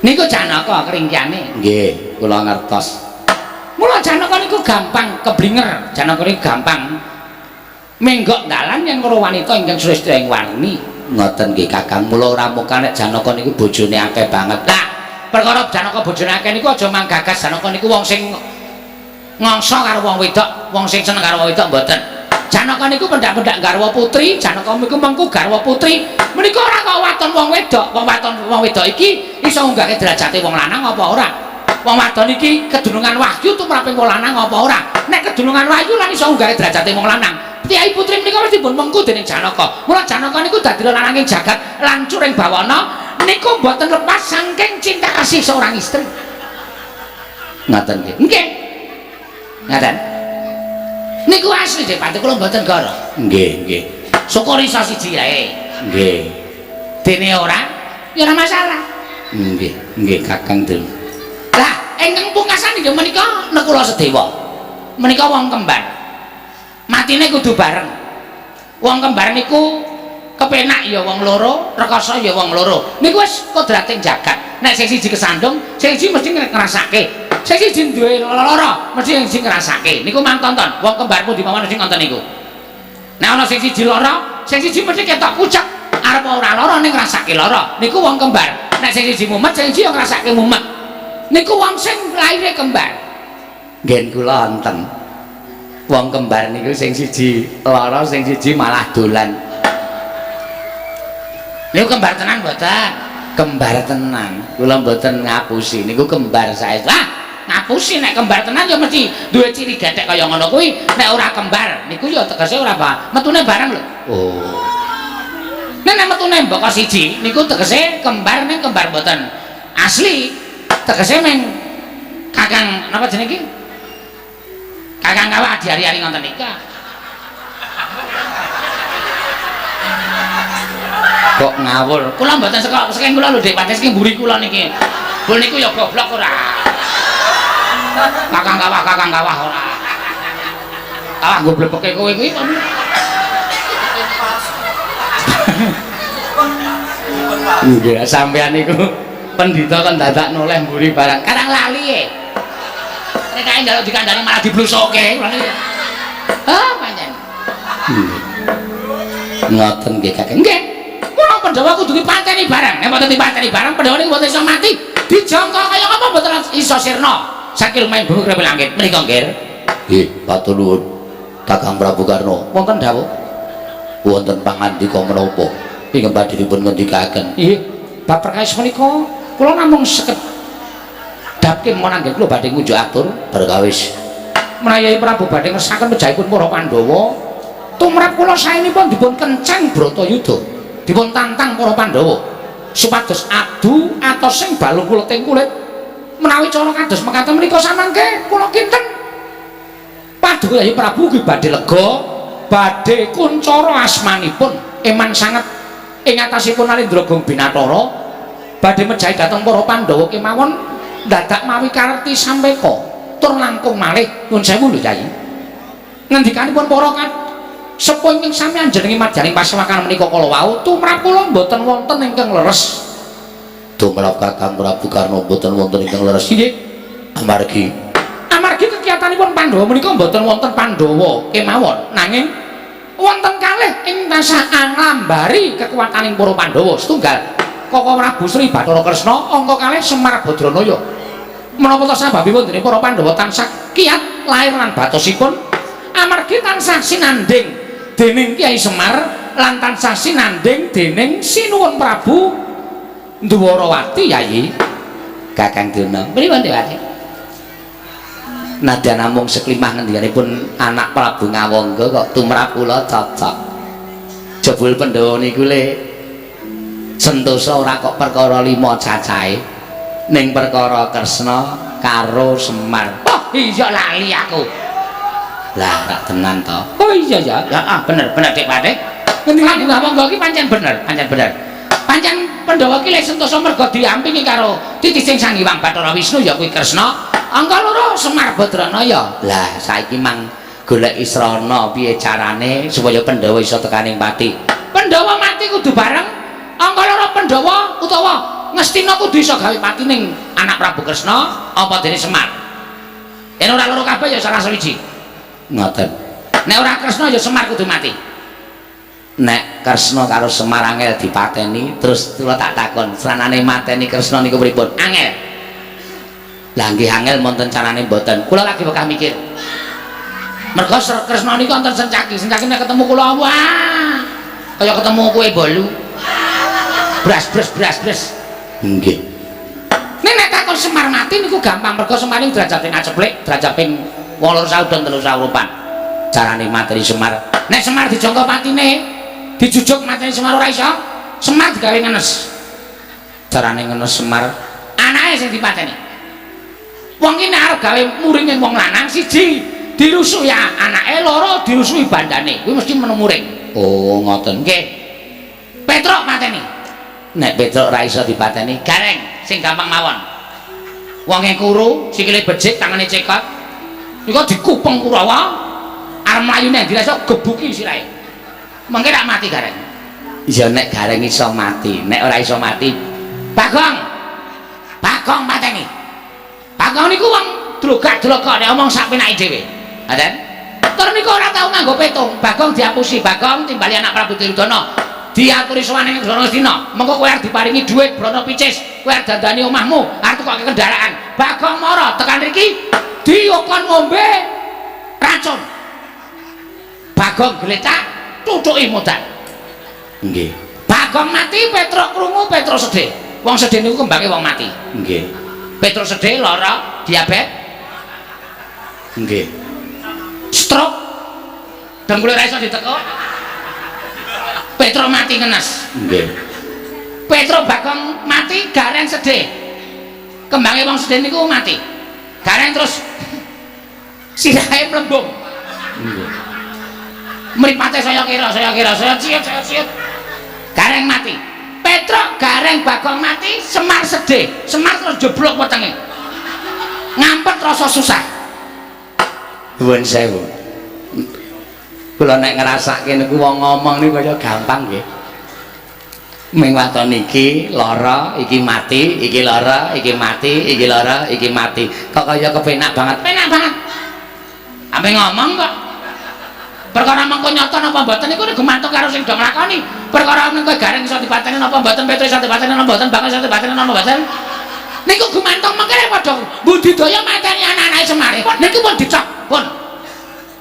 Niku Janaka keringkiane. Nggih, kula ngertos. Mula Janaka niku gampang keblinger. Janaka niku gampang menggok dalan yen karo wanita ingkang sresta ing warni. Ngoten nggih Kakang. Mula ora muka nek Janaka niku bojone akeh banget. Lah, perkara Janaka bojone akeh niku aja manggagas Janaka niku wong sing ngangsa karo wong wedok, wong sing seneng karo wong wedok mboten. Janaka niku pendak-pendak garwa putri, Janaka niku mengku garwa putri. Menika ora kok waton wong wedok, wong waton wong wedok iki iso ngunggahke derajate wong lanang apa ora? Wong wadon iki kedunungan wahyu tumraping wong lanang apa ora? Nek kedunungan wahyu lan iso ngunggahke derajate wong lanang. Kyai putri menika wis dipun mengku dening Janaka. Mula Janaka niku dadi lananging jagat lancur ing bawana niku mboten lepas saking cinta kasih seorang istri. Ngaten nggih. Nggih. Ngaten. Niku asli Dik Pati kula mboten goro. Nggih, nggih. Syukur iso siji ae. Nggih. Dene ora, ya ora masalah. Nggih, nggih Kakang Dul. Lah, ingkang pungkasan inggih menika Nekula Sedewa. Menika wong kembar. Matine kudu bareng. Wong kembar niku kepenak ya wong loro, rekoso ya wong loro. Niku wis kodrating jagat. Nek sing siji kesandung, sing siji mesti ngrasake. Sing siji duwe lara, mesti sing siji ngrasake. Niku mang tonton, wong kembar pundi mawon mesti ngonten niku. Nek ana sing siji lara, sing siji mesti ketok pucet. Arep ora lara ning ngrasake lara. Niku wong kembar. Nek sing siji mumet, sing siji yo ngrasake mumet. Niku wong sing laire kembar. Nggen kula wonten. Wong kembar niku sing siji lara, sing siji malah dolan. Niku kembar tenan mboten? Kembar tenan. Kula mboten ngapusi. Niku kembar saestu. Lah, ngapusi nek kembar tenan ya mesti duwe ciri gethek kaya ngono kuwi. Nek ora kembar niku ya tegese ora apa. Metune bareng lho. Oh. Nek nek metune mbaka siji niku tegese kembar ning kembar mboten asli. Tegese meng kakang napa jenenge iki? Kakang kawah adi-ari ngoten nika. Kok ngawur? Kula mboten saka saking kula lho Dik, pates saking mburi kula niki. Bul niku ya goblok ora. Kakang kawah ora. Kawah goblokake kowe kuwi kok. Nggih, sampean niku pendhita kon dadak noleh mburi barang. Karang lali e. Nek kae njaluk dikandani malah diblusuke. Ah, pancen. Ngoten nggih Kakang. Nggih. Mula Pandhawa kudu dipateni barang. Nek mboten dipateni barang, Pandhawa niku mboten iso mati. Dijangka kaya apa mboten iso sirna. Sakil main bumi krepel langit. Menika nggih. Nggih, matur nuwun. Kakang Prabu Karna. Wonten dawuh. Wonten pangandika menapa ingkang badhe dipun ngendikaken? Nggih, bab perkawis menika kula namung sekedhap kemawon anggen kula badhe ngunjuk atur perkawis. Menawi Prabu badhe ngersakaken pejahipun para Pandhawa, tumrap kula saenipun dipun kenceng Bratayuda, dipun tantang para Pandhawa supados adu atos sing balung kuleting kulit. Menawi cara kados mekaten menika samangke kula kinten paduka Yayi Prabu ugi badhe lega, badhe kuncara asmanipun eman sanget ing atasipun Alendra Gong Binatara, badhe mejahi dhateng para Pandhawa kemawon dadak mawi karti sampeka tur langkung malih. Nyuwun sewu lho Yayi, ngendikanipun para sepuh ingkang sami anjenengi madyaning pasewakan menika kala wau tumrap kula mboten wonten ingkang leres. Tumrap Kakang Prabu Karna mboten wonten ingkang leres. Nggih. Amargi amargi kekiyatanipun Pandhawa menika mboten wonten Pandhawa kemawon, nanging wonten kalih ing tansah anglambari kekuwataning para Pandhawa. Setunggal Koko Prabu Sri Bathara Kresna, angka kalih Semar Badranaya. Menapa ta sababipun dene para Pandhawa tansah kiat lair lan batosipun amargi tansah sinandhing dening Kyai Semar lan tansah sinandhing dening Sinuwun Prabu Ndwarawati. Yayi Kakang Durna, pripun Dewati? Nadyan namung seklimah ngendikanipun anak Prabu Ngawangga kok tumrap kula cocok. Jebul Pandhawa niku le sentosa ora kok perkara lima cacahe, ning perkara Kresna karo Semar. Oh iya lali aku. Lah rak tenan to. Oh iya ya. Heeh, bener bener Dik Patih. Ngendikan Ngawangga iki pancen bener, pancen bener. Pancen Pandhawa ki lek sentosa merga diampingi karo titising Sang Hyang Bathara Wisnu ya kuwi Kresna, angka loro Semar Badranaya. Lah saiki mang golek israna piye carane supaya Pandhawa iso tekaning pati. Pandhawa mati kudu bareng, angka loro Pandhawa utawa Ngastina kudu iso gawe pati ning anak Prabu Kresna apa dene Semar. Yen ora loro kabeh ya salah sawiji. Ngoten. Nek ora Kresna ya Semar kudu mati. Nek Kresna karo Semar angel dipateni, terus kula tak takon, sranane mateni Kresna niku pripun? Angel. Lah nggih angel wonten carane mboten. Kula lagi wegah mikir. Mergo Kresna niku wonten sencaki, sencaki nek ketemu kula wah kaya ketemu kue bolu. Bras bras bras bras. Nggih. Nek nek takon Semar mati niku gampang, mergo Semar niku derajate ngaceplik, derajat ping 8 saudon 3 saurupan. Carane mateni Semar. Nek Semar dijangka patine, dijujuk mateni Semar ora iso, Semar digawe ngenes. Carane ngenes Semar, anake sing dipateni. Wong ki nek arep gawe muring ing wong lanang siji dirusuhi anake, loro dirusuhi bandane, kuwi mesti meneng muring. Oh ngoten. Nggih. Petruk mateni. Nek Petruk ora iso dipateni, Gareng sing gampang mawon. Wonge kuru, sikile becik, tangane cekot. Iku dikupeng Kurawa, arep mlayu nek ndi iso gebuki sirahe. Mengke rak mati Gareng. Ya nek Gareng iso mati, nek ora iso mati Bagong. Bagong mateni. Bagong niku wong drogak-drogak nek omong sak penake dhewe. Ngoten. Tur niku ora tau nganggo petung. Bagong diapusi, Bagong timbali anak Prabu Duryudana. Diaturi sowan ing negara Ngastina. Mengko kowe arep diparingi dhuwit brana picis, kowe arep dandani omahmu, arep tukoke kendaraan. Bagong mara tekan riki diokon ngombe racun. Bagong gletak tutuki mudan. Nggih. Bagong mati, Petruk krungu, Petruk sedih. Wong sedih niku kembange wong mati. Nggih. Petruk sedih lara, diabetes. Nggih. Stroke. Dengkule ora iso ditekuk. Petruk mati ngenes. Nggih. Petruk Bagong mati, Gareng sedih. Kembange wong sedih niku mati. Gareng terus sirahe mlembung. Nggih. Mripate saya kira, saya kira, saya ciut, saya ciut. Gareng mati. Petruk Gareng Bagong mati, Semar sedih. Semar terus jeblok wetenge. Ngampet rasa susah. Nuwun sewu. Kula nek ngrasake niku wong ngomong niku kaya gampang nggih. Ming waton iki lara, iki mati, iki lara, iki mati, iki lara, iki mati. Kok kaya kepenak banget. Penak banget. Ame ngomong kok. Perkara mengko nyata napa mboten niku gumantung karo sing do nglakoni. Perkara mengko Gareng iso dipateni napa mboten, Petruk iso dipateni napa mboten, Bagong iso dipateni napa mboten. Niku gumantung mengkene padha budidaya mateni anak-anake Semar. Niku pun dicok, pun.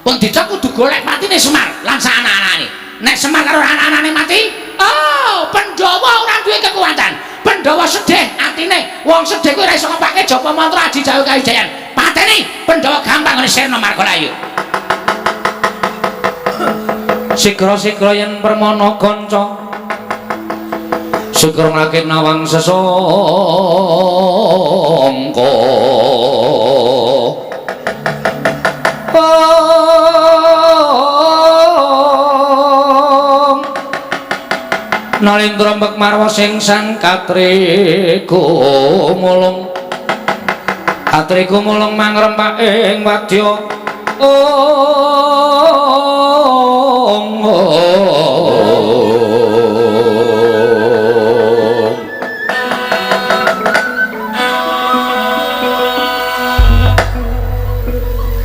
Pun dicok kudu golek patine Semar lan sak anak-anake. Nek Semar karo anak-anake mati, oh, Pandhawa ora duwe kekuatan. Pandhawa sedih atine. Wong sedih kuwi ora iso ngopake japa mantra aji jawa kawijayan. Pateni Pandhawa gampang ngene sirna margalayu. Sigra-sigra yen permana kanca sigra ngakit nawang sesangka. Nalindra mbek marwa sing sang katriku mulung, katriku mulung mangrempak ing wadya.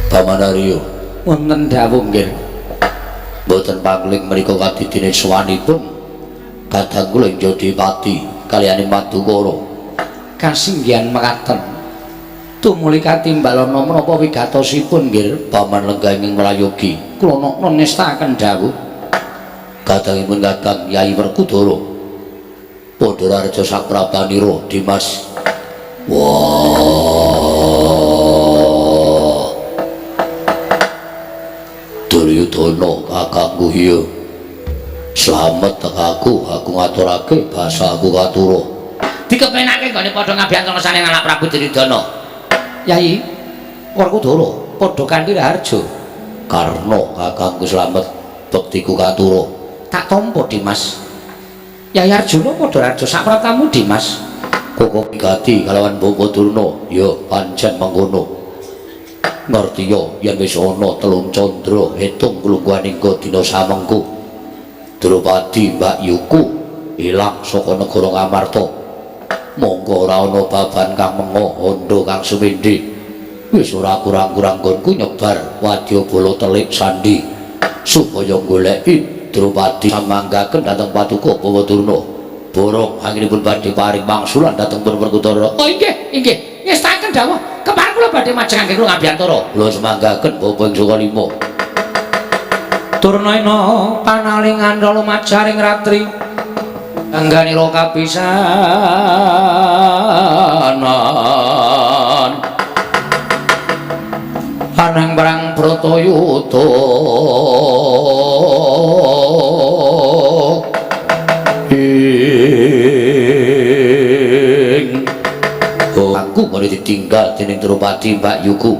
Paman Aryo, wonten dawuh nggih. Mboten pangling menika kadidine sowanipun kadang kula Jodipati kaliyane Madukara. Kasinggihan mekaten. Tumuli katimbalana menapa wigatosipun nggih Paman lenggah ing Mrayogi. Kula nokna nestakaken dawuh. Kadangipun kadang Yai Werkudara padha raja saprabanira Dimas. Wah. Duryudana kakangku iya. Slamet tekaku, aku ngaturake basa aku katura. Dikepenake nggone padha ngabiyantara ngersane anak Prabu Duryudana. Yai Werkudara padha kanthi raharja. Karna kakangku slamet bektiku katura. Tak tampa Dimas. Yai Arjuna padha raharja sapratamu Dimas. Koko migati kalawan Bapak Durna ya pancen mengkono. Ngertiya yen wis ana telung candra hitung klungguhaning dina samengku. Drupadi Mbak Yuku ilang saka negara Ngamarta. Monggo ora ana baban kang mengo hondo kang sumindhi. Wis ora kurang-kurang nggonku nyebar wadya bala telik sandi supaya goleki Drupadi samanggaken dhateng Paduka Bapak Durna. Borong anginipun badhe paring wangsulan dhateng pun Werkudara. Oh inggih, inggih. Ngestaken dawuh. Kepareng kula badhe majengake kula ngabiyantara. Kula semanggaken Bapak ing Sukalima. Turnaina panalingan lumajaring ratri. Angganira kapisanan. Anang perang Bratayuda. Ing aku mari ditinggal dening Drupadi Mbak Yuku.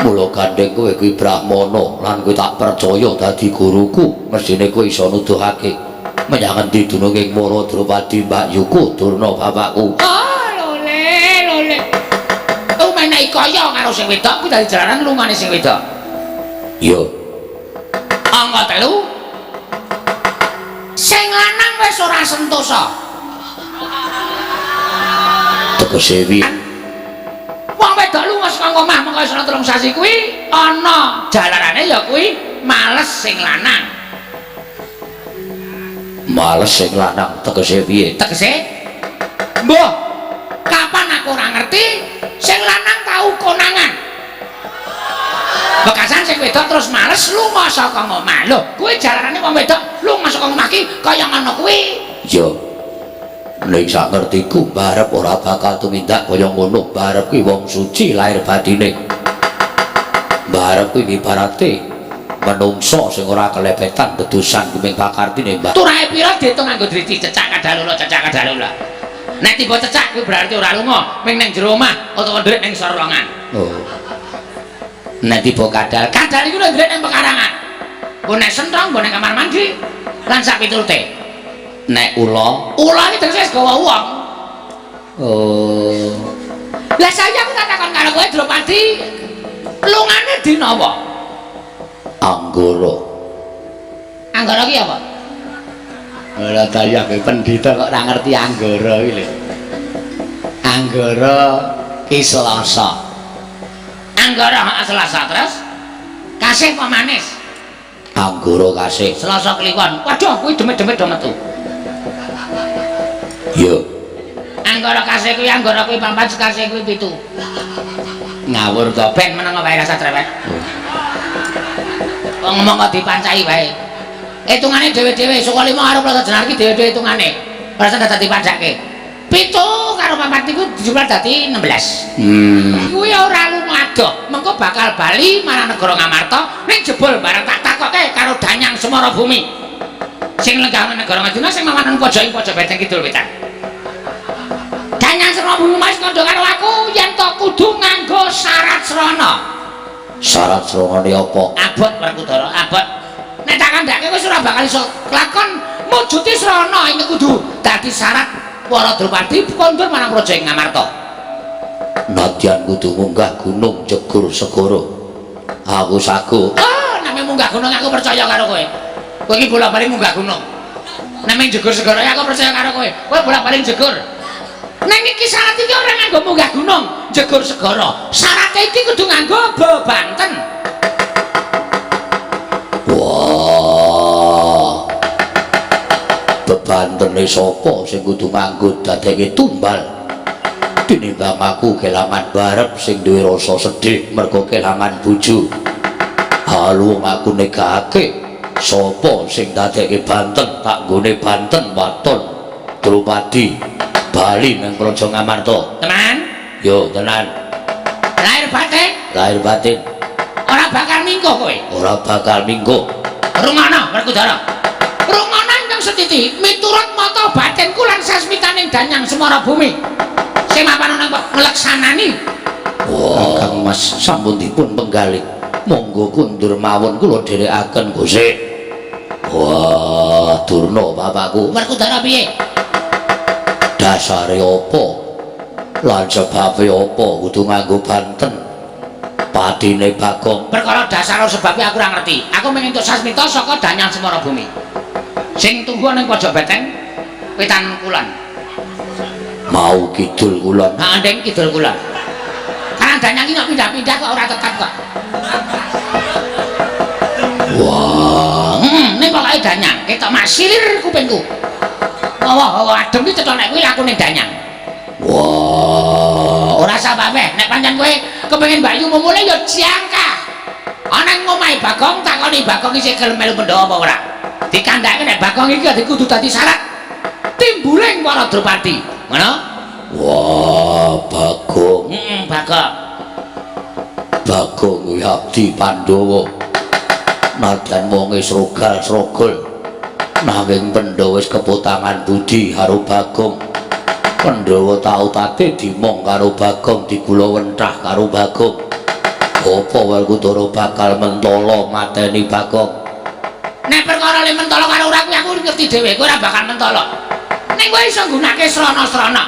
Mula gandeng kowe kuwi Brahmana lan kowe tak percaya dadi guruku, mesthine kowe iso nuduhake menyang endi dununging Mara Drupadi Mbak Yuku Durna bapakku. Oh, lole, lole. Umenehi kaya karo sing wedok kuwi dadi jalaran lungane sing wedok. Iya. Angka 3. Sing lanang wis ora sentosa. Tegese piye? Wong wedok lunga saka omah mengko wis ana 3 sasi kuwi ana jalarane ya kuwi males sing lanang. Males sing lanang tegese piye? Tegese? Mbah, kapan aku ora ngerti sing lanang tau konangan. Bekasan sing wedok terus males lunga saka omah. Lho, kuwi jalanane wong wedok lunga saka omah ki kaya ngono kuwi. Iya. Ning sak ngertiku barep ora bakal tumindak kaya ngono. Barep kuwi wong suci lahir batine. Barep kuwi ibarate menungso sing ora kelepetan bedusan kuming pakartine, Mbak. Turahe pira diitung nganggo driji cecak kadalula cecak kadalula. Nek tiba cecak kuwi berarti ora lunga, ming ning jero omah utawa ndrik ning sorlongan. Oh. Nek tiba kadal, kadal iku lho ndrik ning pekarangan. Mbok nek senthong, mbok ning kamar mandi lan sak piturute. Nek ula, Ula iki tegese wis gawa wong. Oh. Lah saiki aku tak takon karo kowe Drupadi, lungane dina apa? Anggara. Anggara ki apa? Ora ta ya kowe pendhita kok ora ngerti Anggara iki lho. Anggara ki Selasa. Anggara heeh Selasa terus kasih apa manis? Anggara kasih. Selasa Kliwon. Waduh, kuwi demit-demit do metu. Iya. Anggara kasih kuwi anggara kuwi papat kasih kuwi 7. Ngawur to. Ben meneng wae rasa cerewet. Wong ngomong kok dipancai wae. Hitungane dhewe-dhewe, suka 5 karo Plasa Jenar ki dhewe-dhewe hitungane. Ora usah dadi padhake. 7 karo 4 iku dijumlah dadi 16. Kuwi ora lunga adoh, mengko bakal bali marang negara Ngamarta ning jebul bareng tak takoke karo Danyang Semara Bumi. Sing lenggah nang negara Ngastina sing mapan pojok ing pojok beteng kidul wetan. Danyang Semara Bumi mas kandha karo aku yen to kudu nganggo syarat srana. Syarat sranane apa? Abot Werkudara, abot. Nek tak kandhake wis ora bakal iso lakon mujuti srana iki kudu dadi syarat para Drupadi kondur marang praja ing Ngamarta. Nadyan kudu munggah gunung jegur segara. Aku sago. Oh, nek munggah gunung aku percaya karo kowe. Kowe iki bola-bali munggah gunung. Nek jegur segara aku percaya karo kowe. Kowe bola-bali jegur. Neng iki syarat iki ora nganggo munggah gunung, jegur segara. Syarat iki kudu nganggo bebanten. Wah. Bebantene sapa sing kudu nganggo dadekke tumbal? Tinimbang aku kelangan barep sing duwe rasa sedih mergo kelangan bojo. Halu aku negake sapa sing dadekke banten tak nggone banten waton Drupadi bali nang Praja Ngamarta. Tenan? Yo tenan. Lahir batin, Lahir batin ora bakal mingguh kowe. ora bakal mingguh. Rungono Werkudara. Rungono ingkang setiti miturut mata batinku lan sasmitaning Danyang Semara Bumi. Sing mapan ana kok ngleksanani. Wah, Kang Mas sampun dipun penggalih. Monggo kundur mawon kula dherekaken Gusti. Wah, Durna bapakku. Werkudara piye? Dasare apa? Lan sebabe apa kudu nganggo banten? Patine Bagong. Perkara dasar sebabe aku ora ngerti. Aku mung entuk sasmita saka Danyang Semara Bumi. Sing tunggu ning pojok beteng wetan kulon. Mau kidul kulon. Ha ndeng kidul kulon. Karena Danyang iki kok pindah-pindah kok ora tetap kok. Wah, Ning pokoke Danyang, ketok masilir kupingku. Hawa-hawa adem iki cetha nek kuwi lakune Danyang. Wah, Ora sababe, nek pancen kowe kepengin Mbak Yu mumule ya jangka. Ana ing omahe Bagong takoni Bagong isih gelem melu Pandhawa apa ora. Dikandhake nek Bagong iki kudu dadi syarat timbuling para Drupadi. Ngono? Wah, Bagong. Heeh, Bagong. Bagong kuwi abdi Pandhawa. Nadyan wonge srogal-srogol. Nanging Pandhawa wis keputangan budi karo Bagong. Pandhawa tau tate dimong karo Bagong, digula wentah karo Bagong. Apa Werkudara bakal mentala mateni Bagong? Nek perkara le mentala karo ora kuwi aku ngerti dhewe, kowe ora bakal mentala. Ning kowe iso nggunakake srana-srana.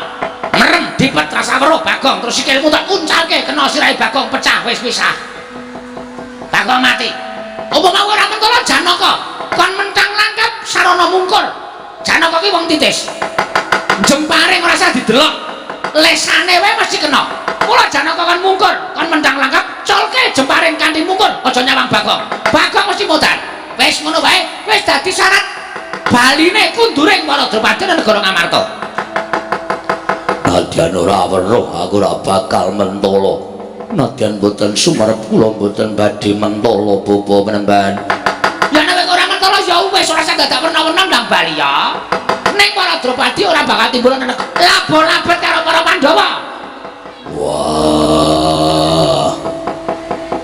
Merem dipet rasa weruh Bagong, terus sikilmu tak uncalke kena sirahe Bagong pecah wis pisah. Bagong mati. Apa mau ora mentala Janaka? Kon mentang langkap sarana mungkur. Janaka ki wong titis. Jemparing ora usah didelok. Lesane wae mesti kena. Mula Janaka kon mungkur, kon mentang langkap, colke jemparing kanthi mungkur, aja nyawang Bagong. Bagong mesti modar. Wis ngono wae, wis dadi syarat Baline kunduring para Drupadi nang negara Ngamarta. Nadyan ora weruh aku ora bakal mentala. Nadyan boten sumerep kula boten badhe mentala bapa penemban. Ya nek ora mentala ya wis ora usah dadak werna-werna ndang bali ya. Ning para Drupadi ora bakal timbul nang labo-labet karo para Pandhawa. Wah.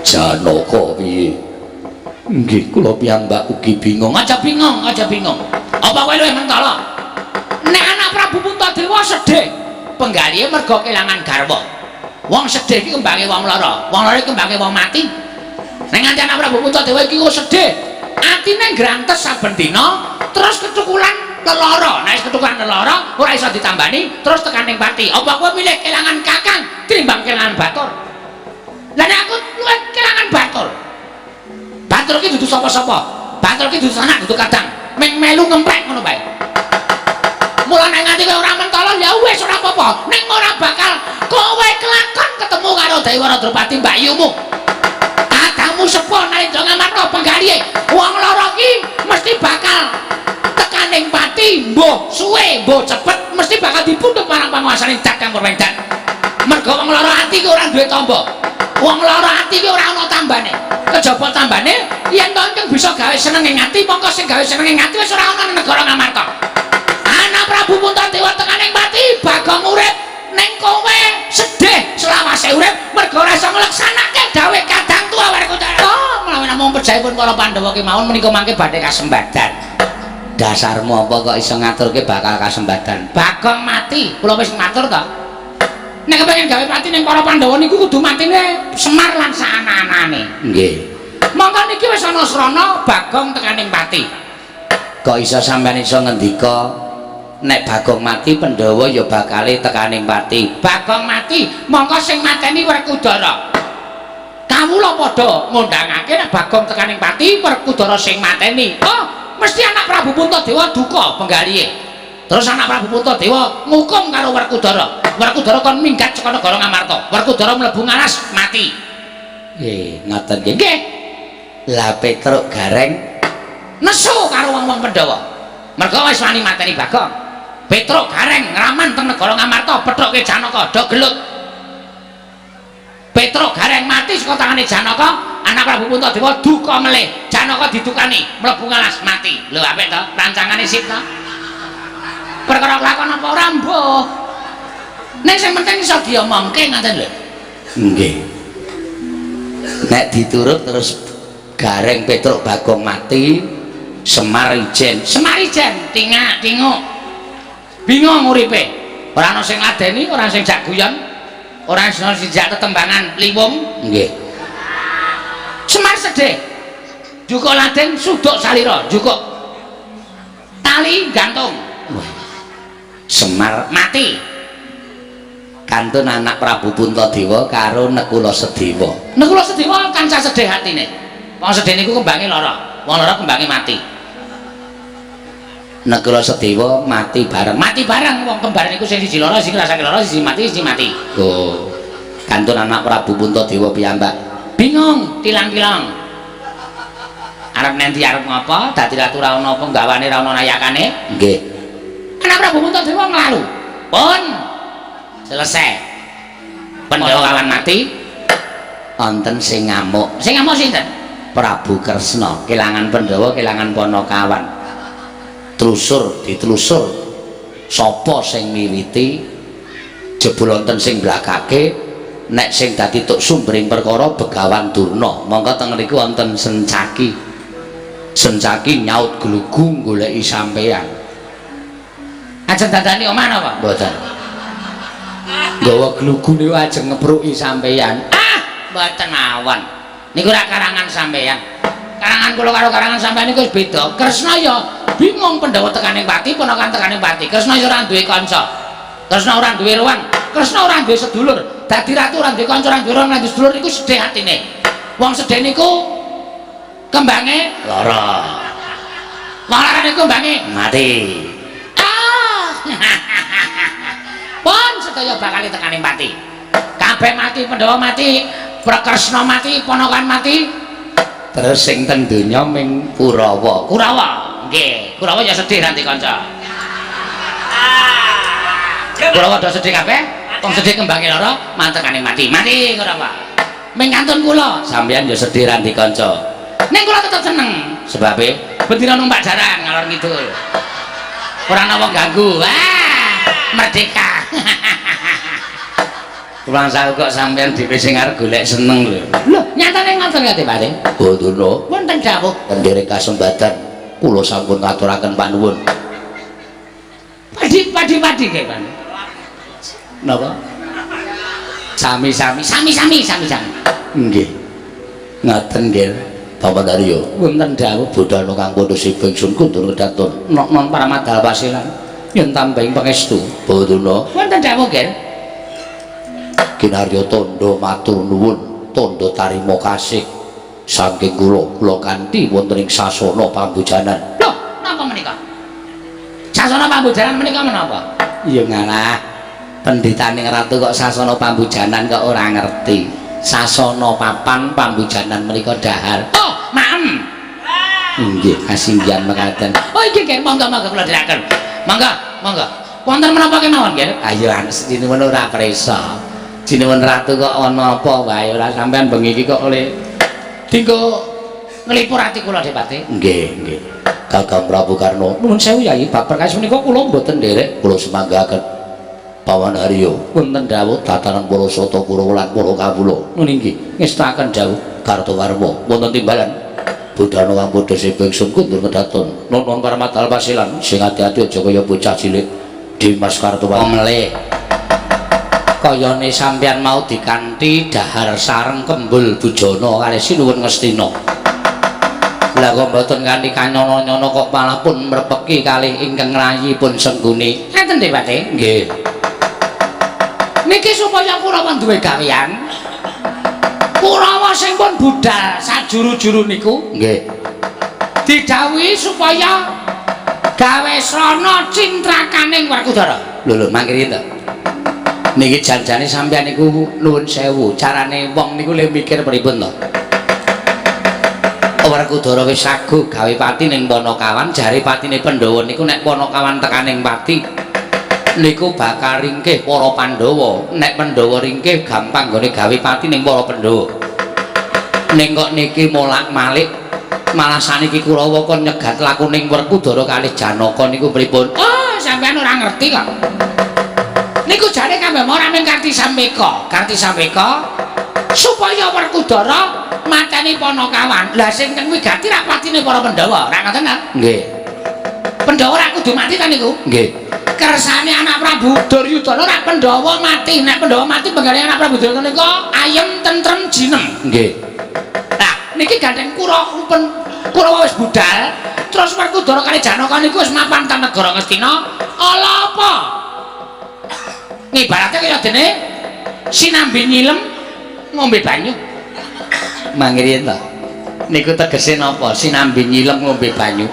Janaka piye? Nggih kula piyambak ugi bingung. Aja bingung, aja bingung. Apa kowe luwih mentala? Nek anak Prabu Puntadewa sedih, penggalihe mergo kelangan garwa. Wong sedih iki kembange wong lara, wong lara iki kembange wong mati. Nek nganti anak Prabu Puntadewa iki kok sedih, atine grantes saben dina, terus ketukulan lelara. Nek wis ketukulan lelara, ora iso ditambani, terus tekan ning pati. Apa kowe milih kelangan kakang tinimbang kelangan batur? Lah nek aku luwih kelangan batur. Batur iki dudu sapa-sapa. Batur iki dudu sanak, dudu kadang. Meng melu ngemprek ngono bae. Mula nek nganti kowe ora mentala ya wis ora apa-apa. Ning ora bakal kowe kelakon ketemu karo Dewa Drupadi mbakyumu. Kadangmu sepuh Narendra Ngamarta penggalihe. Wong loro iki mesti bakal tekaning pati, mbuh suwe, mbuh cepet mesti bakal dipundhut marang panguasane Kakang Purwengdan. Mergo wong loro ati ki ora duwe tamba. Wong loro ati ki ora ana tambane. Kejaba tambane yen to ingkang bisa gawe seneng ing ati, mongko sing gawe seneng ing ati wis ora ana ning negara Ngamarta. Anak Prabu Puntadewa tekaning pati, Bagong urip ning kowe sedih selawase urip mergo ora iso ngleksanake dawuh kadang tuwa Werkudara. Oh, menawi namung pejahipun para Pandhawa kemawon menika mangke badhe kasembadan. Dasarmu apa kok iso ngaturke bakal kasembadan? Bagong mati, kula wis matur to. Nek kepengin gawe pati ning para Pandhawa niku kudu matine Semar lan saana-anane. Nggih. Mongko niki wis ana srana Bagong tekaning pati. Kok iso sampean iso ngendika nek Bagong mati Pandhawa ya bakale tekaning pati? Bagong mati, mongko sing mateni Werkudara. Kawula padha ngundangake nek Bagong tekaning pati Werkudara sing mateni. Oh, mesti anak Prabu Puntadewa duka penggalihe. Terus anak Prabu Puntadewa ngukum karo Werkudara. Werkudara kon minggat saka negara Ngamarta. Werkudara mlebu ngalas mati. Nggih, ngaten nggih. Nggih. Lah Petruk Gareng nesu karo wong-wong Pandhawa. Mergo wis wani mateni Bagong. Petruk Gareng ngraman teng negara Ngamarta, pethuke Janaka do gelut. Petruk Gareng mati saka tangane Janaka, anak Prabu Puntadewa duka melih. Janaka didukani, mlebu ngalas mati. Lho apik to? Rancangane sip to? Perkara lakon apa ora mbuh. Ning sing penting iso diomongke ngoten lho. Nggih. Nek diturut terus Gareng Petruk Bagong mati, Semar ijen. Semar ijen tingak-tinguk. Bingung uripe. Ora ana sing ngladeni, ora sing jak guyon, ora ana sing jak tetembangan liwung. Nggih. Semar sedih. Jukuk laden suduk salira, jukuk tali gantung. Wah. Semar mati. Kantun anak Prabu Puntadewa karo Nekula Sedewa. Nekula Sedewa tansah sedih hatine. Wong sedih niku kembange lara, wong lara kembange mati. Nekula Sedewa mati bareng. Mati bareng wong kembar niku sing siji lara, sing ngrasake lara, siji mati, siji mati. Oh. Kantun anak Prabu Puntadewa piyambak bingung, tilang-tilang. Arep nendi arep ngapa? Dadi ratu ra ono penggawane, ra ono nayakane. Nggih. Anak Prabu Puntadewa nglalu. Pun selesai. Pandhawa kawan mati, wonten sing ngamuk. Sing ngamuk sinten? Prabu Kresna, kelangan Pandhawa, kelangan Panakawan. Tlusur ditelusur sapa sing miwiti, jebul wonten sing blakake nek sing dadi tuk sumbering perkara Begawan Durna. Mongko teng mriku wonten Sencaki. Sencaki nyaut glugu goleki sampeyan. Ajeng dandani omah napa? Mboten. Nggawa glugu niku ajeng ngepruki sampeyan. Ah, mboten mawon. Niku ora karangan sampeyan. Karangan kula karo karangan sampeyan niku wis beda. Kresna ya bingung Pandhawa tekaning pati, ponakan tekaning pati. Kresna ya ora duwe kanca. Kresna ora duwe ruang. Kresna ora duwe sedulur. Dadi ratu ora duwe kanca, ora duwe ruang, ora duwe sedulur niku sedih atine. Wong sedih niku kembange lara. Wong lara niku kembange mati. Ah. Pun sedaya bakal tekaning pati. Kabeh mati, Pandhawa mati, Kresna mati, ponakan mati. Terus sing teng donya ming Kurawa. Kurawa, nggih. Kurawa ya sedih nanti kanca. Kurawa do sedih kabeh. Wong sedih kembange lara, mantekane mati. Mati Kurawa. Ming kantun kula, sampeyan ya sedih ranti kanca. Ning kula tetep seneng sebabe bendina numpak jaran ngalor ngidul. Ora ana wong ganggu. Wah, merdeka. Kurang saku kok sampeyan dhewe sing arep golek seneng lho. Lho, nyatane ngoten ya, Pak. Oh, Durna. Wonten dawuh nderek kasembatan kula sampun ngaturaken panuwun. Padi padi padi nggih, Pak. Napa? Sami-sami, sami-sami, sami-sami. Nggih. Ngaten nggih. Bapak Daryo, wonten dawuh budal kang padha sibing sun kundur kedaton. Nok-non paramadal pasilan yen tambahing pangestu. Durna, wonten dawuh nggih. Kinarya tandha matur nuwun, tandha tarima kasih saking kula, kula kanthi wonten ing sasana pambujanan. Lho, napa menika? Sasana pambujanan menika menapa? Ya ngalah. Pendhitaning ratu kok sasana pambujanan kok ora ngerti. Sasana papan pambujanan menika dahar. Oh, maem. Nggih, kasinggihan mekaten. Oh, nggih, nggih, monggo monggo kula dherekaken. Monggo, monggo. Wonten menapa kemawon, nggih? Ayo sinuwun ora prisa. Sinuwun ratu kok ana apa wae ora sampean bengi iki kok oleh dinggo nglipur ati kula Depati. Nggih, nggih. Kakang Prabu Karna, nuwun sewu Yayi, bab perkawis menika kula mboten nderek, kula semanggaken. Pawan Haryo, wonten dawuh tatanan para sata Kurawa lan para kawula. Nun inggih, ngestakaken dawuh Kartowarma wonten timbalan. Budana kang padha sibing sun kundur kedaton. Nuwun paramadal pasilan sing ati-ati aja kaya bocah cilik. Dimas Kartowarma melih. Kayane sampeyan mau dikanthi dahar sareng kembul bujana kalih sinuwun Ngastina. Lah kok mboten kanthi kanyono-nyono kok malah pun mrepeki kalih ingkang rayi pun sengguni. Ngaten Depati? Nggih. Niki supaya Kurawa duwe gawean. Kurawa sing pun budal sajuru-juru niku nggih didhawuhi supaya gawe srana cintrakaning Werkudara. Lho lho mangkiri to. Niki janjane sampeyan niku nuwun sewu, carane wong niku le mikir pripun to? Werkudara wis saguh gawe pati ning Panakawan, jare patine Pandhawa niku nek Panakawan tekaning pati niku bakal ringkih para Pandhawa. Nek Pandhawa ringkih gampang nggone gawe pati ning para Pandhawa. Ning kok niki molak-malik malah saniki Kurawa kon nyegat laku ning Werkudara kalih Janaka niku pripun? Oh, sampeyan ora ngerti kok. Niku jare kabeh ora mung Karti Sampeka, Karti Sampeka supaya Werkudara mateni Panakawan. Lah sing teng wigati ra patine para Pandhawa, ra ngoten ta? Nggih. Pandhawa ra kudu mati ta niku? Nggih. Kersane anak Prabu Duryudana ra Pandhawa mati. Nek Pandhawa mati benggane anak Prabu Duryudana nika ayem tentrem jinem. Nggih. Lah niki gandeng Kurawa wis budal, terus Werkudara kali Janaka niku wis mapan teng negara Ngastina. Ala apa? Ngibarate kaya dene sinambi nyilem ngombe banyu. Mangriyen to. Niku tegese napa? Sinambi nyilem ngombe banyu.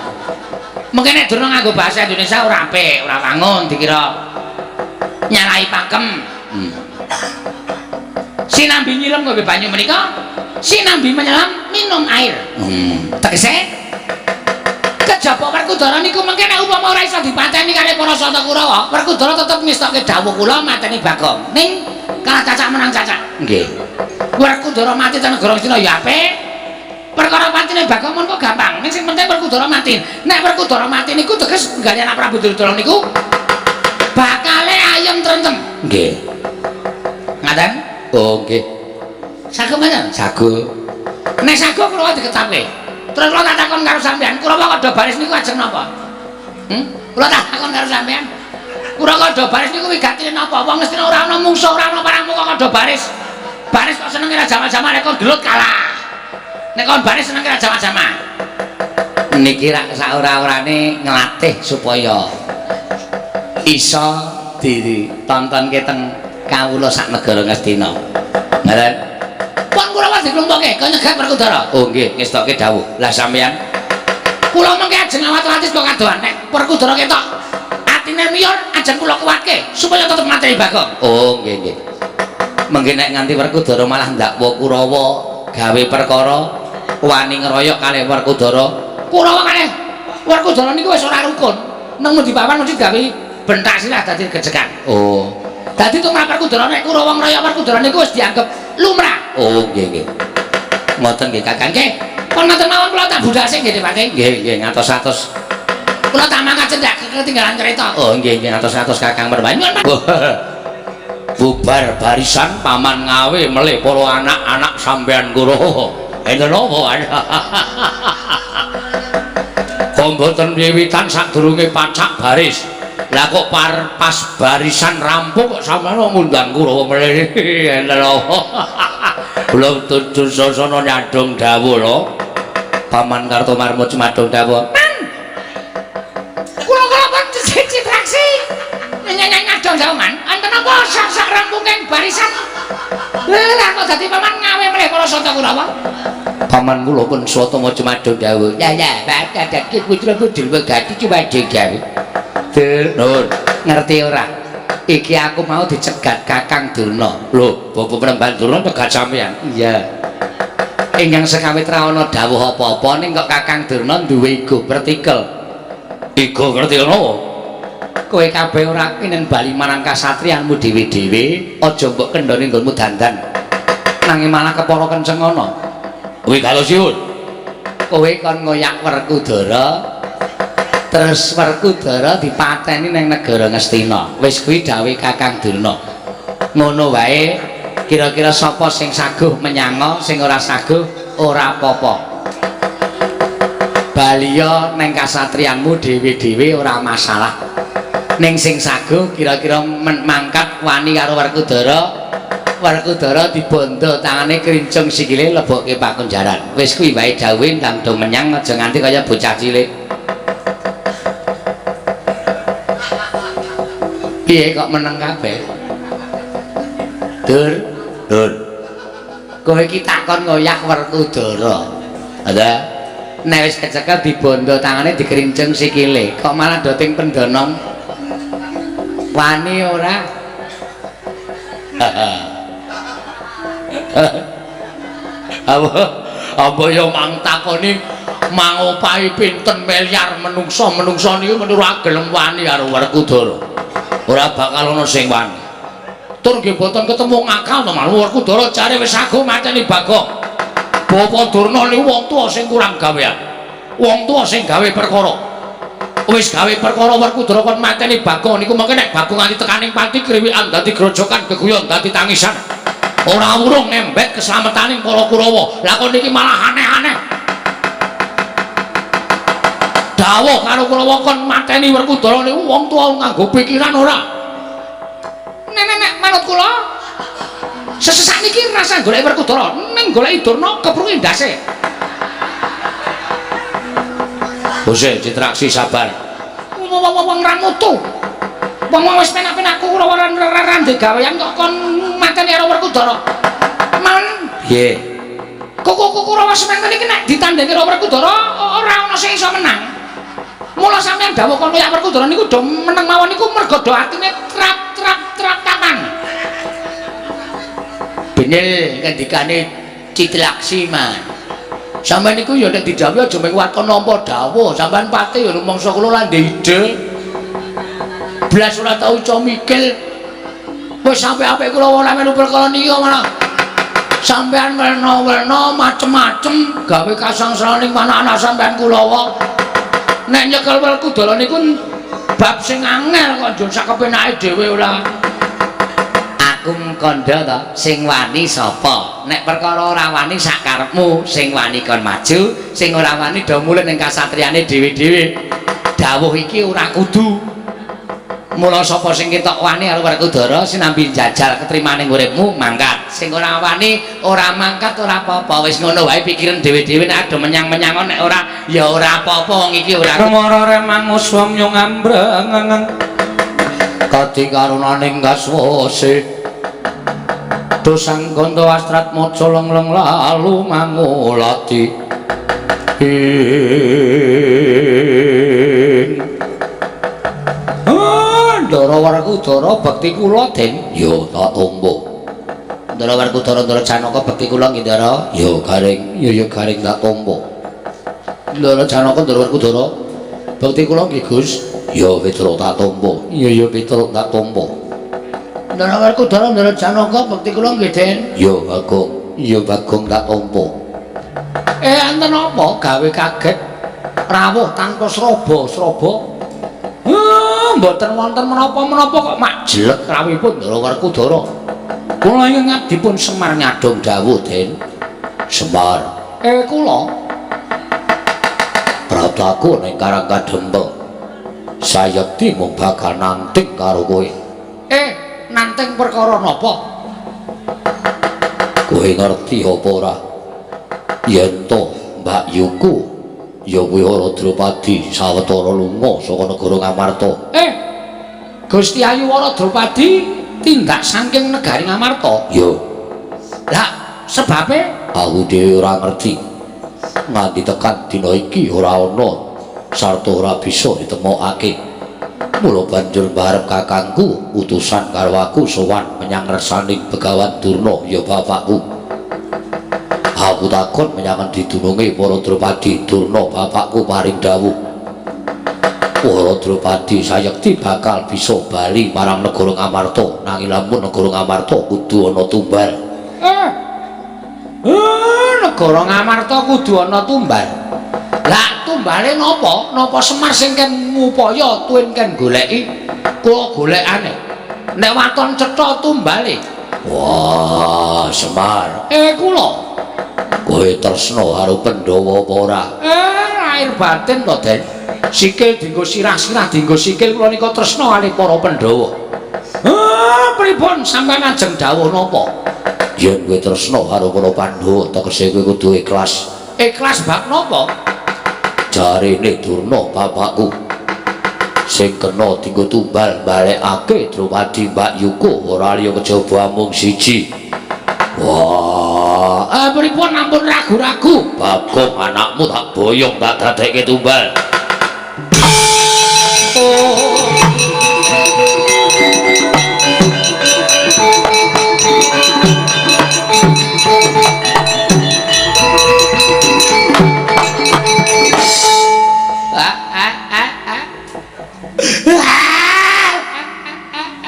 Mungkin nek durung nganggo bahasa Indonesia ora apik, ora wangun dikira nyalahi pakem. Sinambi nyilem ngombe banyu menika sinambi menyelam minum air. Tegese kejaba Werkudara niku mengke nek upama ora iso dipateni kalih para sata Kurawa, Werkudara tetep ngestokke dawuh kula mateni Bagong. Ning kalah cacak menang cacak. Nggih. Werkudara mati teng negara Ngastina ya apik. Perkara patine Bagong mun kok gampang. Ning sing penting Werkudara mati. Nek Werkudara mati niku teges nggane anak Prabu Duryudana niku bakale ayem trentem. Nggih. Ngaten? Oh nggih. Sagu mboten? Sagu. Nek sagu kula diketapke. Terus kula tak takon karo sampeyan, Kurawa kada baris niku ajeng napa? Kula tak takon karo sampeyan. Kurawa kada baris niku wigatine napa? Wong Ngastina ora ana mungsuh, ora ana parang kok kada baris. Baris kok senenge ra jama-jama nek kon gelut kalah. Nek kon baris senenge ra jama-jama. Niki rak saora-orane nglatih supaya iso ditontonke teng kawula sak negara Ngastina. Ngaten. Pun Kurawa diklumpukke kok nyegat Werkudara. Oh nggih, ngestokke dawuh. Lah sampeyan kula mengke ajeng awat-awati kok kadohan. Nek Werkudara ketok atine miyur ajeng kula kuatke supaya tetep mateni Bagong. Oh nggih nggih. Mengke nek nganti Werkudara malah ndakwa Kurawa gawe perkara wani ngeroyok kalih Werkudara. Kurawa kalih Werkudara niku wis ora rukun. Nang ngendi papan mesti gawe bentak sirah dadi gejekan. Oh. Dadi tumrap Werkudara nek Kurawa ngroyok Werkudara niku wis dianggep lumrah. Oh, nggih nggih. Ngoten nggih Kakang. Nggih. Pun ngoten mawon kula tak budhase nggih Depati. Nggih nggih ngatos-atos. Kula tak mangkat cendak ketinggalan kereta. Oh nggih nggih ngatos-atos Kakang Permbahan. Bubar barisan paman ngawe melih para anak-anak sampean Kurawa. Enten napa? Kok mboten wiwitan sadurunge pacak baris. Lah kok pas barisan rampung kok sampean ngundang Kurawa melih. Enten napa? Kula Dursasana nyadong dawuh lho. Paman Kartomarmo cumadong dawuh. Kula-kula pun Citraksi. Nyadong dawuh man. Enten apa sak-sak rampunging barisan? Lah kok dadi paman ngawe melih para sata Kurawa? Paman kula pun Swatama cumadong dawuh. Ya ya, bapak putra Durwagati cumadong dawuh. Dur, ngerti ora? Iki aku mau dicegat Kakang Durna. Lho, Bapak Penemban Durna cegat sampean? Iya. Ingkang sekawit ra ana dawuh apa-apa ning kok Kakang Durna duwe ego vertikel. Ego vertikel napa? Kowe kabeh ora kinen bali marang kasatriyanmu dhewe-dhewe, aja mbok kendhoni nggonmu dandan. Nanging malah kepara kenceng ana. Kuwi kalosiun. Kowe kon ngoyak Werkudara, terus Werkudara dipateni ning negara Ngastina. Wis kuwi dawuhe Kakang Durna. Ngono wae, kira-kira sapa sing saguh menyanga, sing ora saguh ora apa-apa. Baliya ning kasatriyanmu dhewe-dhewe ora masalah. Ning sing saguh kira-kira mangkat wani karo Werkudara, Werkudara dibondo tangane krincung sikile lebokke pakunjaran. Wis kuwi wae dawuhe ndang do menyang aja nganti kaya bocah cilik. Piye kok meneng kabeh? Dur, Dur. Kowe iki takon ngoyak Werkudara. Ada. Nek wis kecekel dibondo tangane dikrincung sikile, kok malah doting pendonom. Wani ora? Apa ya mang takoni mangopahi pinten miliar menungsa-menungsa niku menurut gelem wani karo Werkudara. Ora bakal ana sing wani. Tur nggih boten ketemu ngakal to malah Werkudara jare wis saguh mateni Bagong. Bapak Durna niku wong tuwa sing kurang gawean. Wong tuwa sing gawe perkara. Wis gawe perkara Werkudara kon mateni Bagong niku mengke nek Bagong nganti tekaning pati kriwikan dadi grojokan geguyon dadi tangisan. Ora wurung ngembet keselametaning para Kurawa. Lah kon niki malah aneh-aneh. Dawuh karo Kurawa kon mateni Werkudara niku wong tuwa nganggo pikiran ora. Nek nek manut kula sesesak niki rasa golek Werkudara ning goleki Durna keprunge ndase. Bose Citraksi sabar. Wong ra mutu. Wong wis penak-penak Kurawa ra ndek gawean kok kon mateni karo Werkudara. Man piye? Kuku Kurawa sementen iki nek ditandingi karo Werkudara ora ana sing iso menang. Mula sampeyan dawuh kon koyak Werkudara niku do meneng mawon niku mergo do atine trap-trap-trap tapan. Bener ngendikane Citraksi man. Sampeyan niku ya nek didhawuhi aja mung waton nampa dawuh, sampeyan pati ya rumangsa kula lan ndek ide. Blas ora tau iso mikir. Wis sampe apik kula ora melu perkara niki kok malah sampeyan werna-werna macem-macem gawe kasangsaraning anak-anak sampeyan kulawa. Nek nyekel Werkudara niku bab sing angel kok njur sak kepenake dhewe ora. Aku kandha to, sing wani sapa? Nek perkara ora wani sak karepmu, sing wani kon maju, sing ora wani do mulih ning kasatriyane dhewe-dhewe. Dawuh iki ora kudu. Mula sapa sing ketok wani karo Werkudara sinambi njajal ketrimane uripmu mangkat. Sing ora wani ora mangkat ora apa-apa. Wis ngono wae pikiran dhewe-dhewe nek ado menyang-menyang nek ora ya ora apa-apa wong iki ora. Rumara remang usum yung ambreng. Kadi karunaning kaswase. Dosang gondo astrat maca lengleng lalu mangulati. Ndara Werkudara bekti kula Den. Ya tak tampa. Ndara Werkudara Ndara Janaka bekti kula nggih Ndara. Ya garing, ya ya garing tak tampa. Ndara Janaka Ndara Werkudara. Bekti kula nggih, Gus. Ya Petruk tak tampa. Iya ya Petruk tak tampa. Ndara Werkudara, Ndara Janaka, bekti kula nggih, Den. Ya Bagong. Iya Bagong tak tampa. Enten apa gawe kaget rawuh tanpa sraba-sraba? Mboten wonten menapa-menapa kok mak jelek rawuhipun Ndara Werkudara. Kula ingkang ngabdipun Semar nyadong dawuh, Den. Semar. Kula prataku ning Karang Kadempel. Sayekti mung bakal nanting karo kowe. Nanting perkara napa? Kowe ngerti apa ora? Yen to Mbak Yuku ya kuwi Wara Drupadi sawetara lunga saka negara Ngamarta. Gusti Ayu Wara Drupadi tindak saking negari Ngamarta? Ya. Lah sebabe aku dhewe ora ngerti. Nganti tekan dina iki ora ana sarta ora bisa ditemokake. Mula banjur mbarep kakangku utusan karo aku sowan menyang ngersaning Begawan Durna ya bapakku. Aku takon menyang endi dununge para Drupadi. Durna bapakku paring dawuh, Para Drupadi sayekti bakal bisa bali marang negara Ngamarta, nanging lamun negara Ngamarta kudu ana tumbal. Negara Ngamarta kudu ana tumbal. Lah tumbale napa? Napa Semar sing ken ngupaya tuwin ken goleki? Kula golekane. Nek waton cetha tumbale. Wah, Semar. Kula. Kowe tresna karo Pandhawa apa ora? Lahir batin to, Den. Sikil dienggo sirah-sirah dienggo sikil kula nika tresna kalih para Pandhawa. Pripun sampeyan ajeng dawuh napa? Yen kowe tresna karo para Pandhawa, tegese kowe kudu ikhlas. Ikhlas bab napa? Jarene Durna bapakku sing kena dienggo tumbal balekake Drupadi Mbak Yuku ora liya kejaba amung siji. Wah, pripun ampun ragu-ragu? Bagong anakmu tak boyong tak dadekke tumbal. Oh.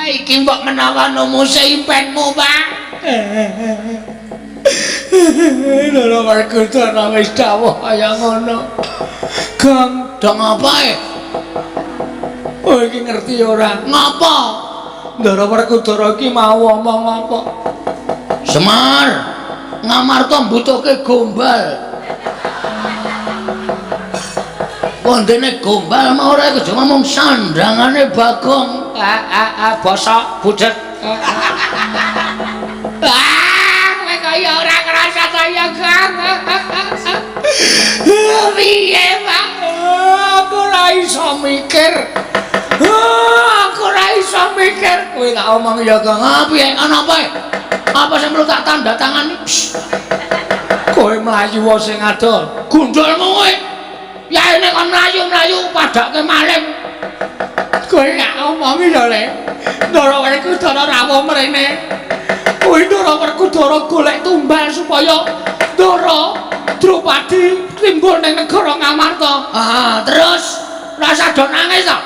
Iki mbok menawa numuse impenmu, Pak. Lho Werkudara wis dawuh kaya ngono. Gong, dong apa e? Oh iki ngerti ora? Ngapa? Ndara Werkudara iki mau omong apa? Semar, Ngamarta mbutuhke gombal. Wondene gombal mau ora iku aja ngomong sandangane Bagong. Bosok budhek. Kowe kaya ora ngrasa kaya Kang. Piye, Pak? Aku ora iso mikir. Aku ora iso mikir. Kowe tak omong ya, Kang. Piye? Ana apa? Apa sing perlu tak tanda tangani? Kowe mlayu sing adoh. Gundulmu kowe. Ya ini kon mlayu-mlayu padake maling. Kowe gak omongi lho, Le. Ndara Werkudara rawuh mrene. Kowe Ndara Werkudara golek tumbal supaya Ndara Drupadi timbul ning negara Ngamarta. Terus rasa do nangis to.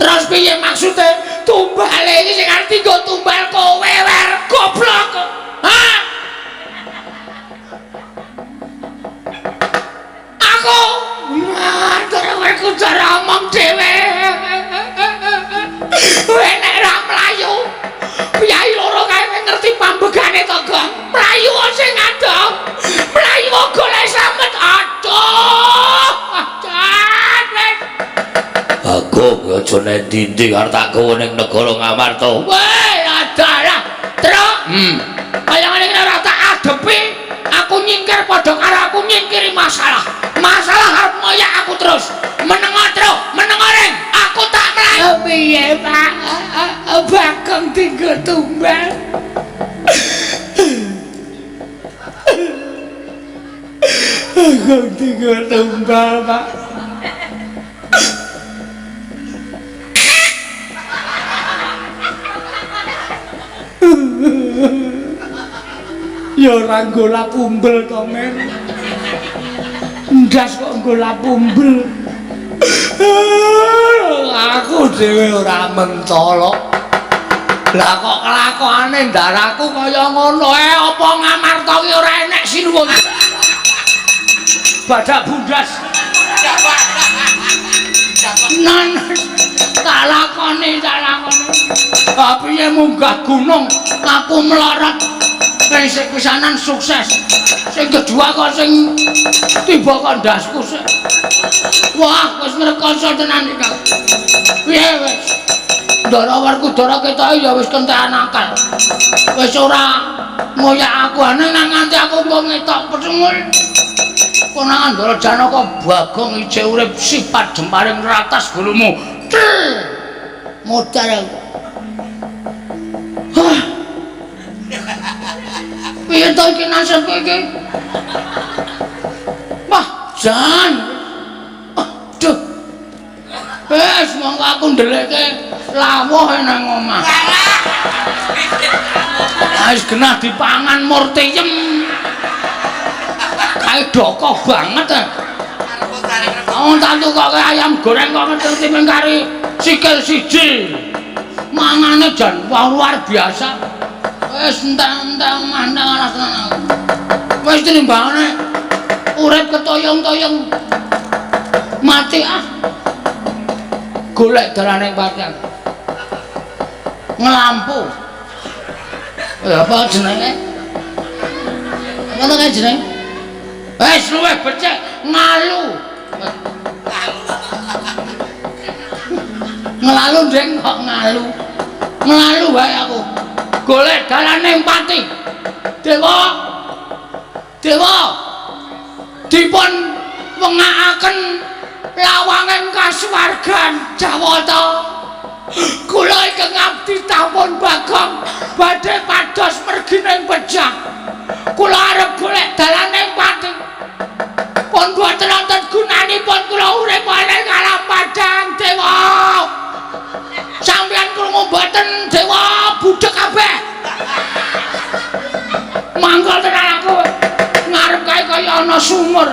Terus piye maksude? Tumbale iki sing arep dienggo tumbal kowe, Wer. Goblok. Hah? Aku Ndara Werkudara omong dhewe. Kowe nek ora mlayu, piyai loro kae ngerti pambegane to, Gong. Mlayu sing adoh. Mlayu golek slamet. Aduh. Aduh. Bagong aja nendi-endi arep tak gawa ning negara Ngamarta. Weh, adalah. Truk. Kaya ngene iki ora tak adepi, aku nyingkir padha karo aku nyingkiri masalah. Masalah arep ngoyak aku terus. Menengo, Truk, menengo ring. Aku tak mlayu. Piye, Pak? Bagong dienggo tumbal. Bagong dienggo tumbal, Pak. Ya ora nggo lapumbel to, Men. Ndas kok nggo lapumbel. Aku dhewe ora mentolo. Lah kok kelakuane ndaraku kaya ngono ae, apa Ngamarta ki ora enek sinuwun. Badak bundas. Nan tak lakoni, tak lakoni. Piye munggah gunung aku mlorot. Sing pisanan sukses. Sing kedua kok sing tiba kok ndasku sik. Wah, wis ngrekoso tenan iki. Piye wis? Ndara Werkudara ketoke ya wis kentekan akal. Wis ora ngoyak aku aneh nang nganti aku engko ngetok pecungul. Konangan Ndara Janaka Bagong ijeh urip sifat jemparing ratas gulumu. Modar aku. Hah. Piye to iki nasibku iki? Wah, jan. Aduh. Wis monggo aku ndelekke lawuh nang omah. Wis genah dipangan murtiyem. Kae doko banget. Wong tak tukoke ayam goreng kok ngerti mung kari sikil siji. Mangane jan wah luar biasa. Wis entek-entek omah nang alas tenan aku. Wis tinimbangane urip ketoyong-toyong. Mati ah. Golek dalane paten. Ngelampu. Ya apa jenenge? Apa to kae jenenge? Wis luwih becik ngalu. Ngelalu ndek kok ngalu. Ngelalu wae aku. Golek dalane pati. Dewa. Dewa. Dipun wengakaken lawanging kasuwargan Jawata. Kula ingkang abdi tampun Bagong badhe pados mergining pejah. Kula arep golek dalane pati. Pun boten wonten gunanipun kula urip ing alam padang Dewa. Sampeyan krungu mboten Dewa budhek kabeh. Mangkal tenan aku. Ngarep kae kaya ana sumur.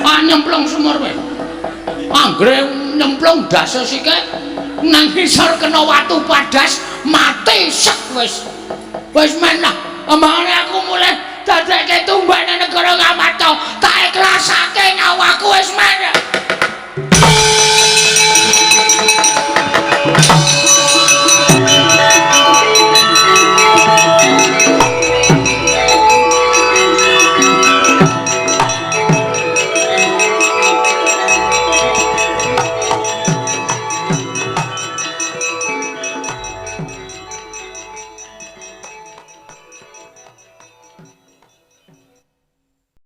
Ah nyemplung sumur kowe. Anggere nyemplung ndase sike nang ngisor kena watu padas mati sek wis. Wis men lah, omongane aku mulih dadekke tumbane negara Ngamarta, tak ikhlasake nyawaku wis men.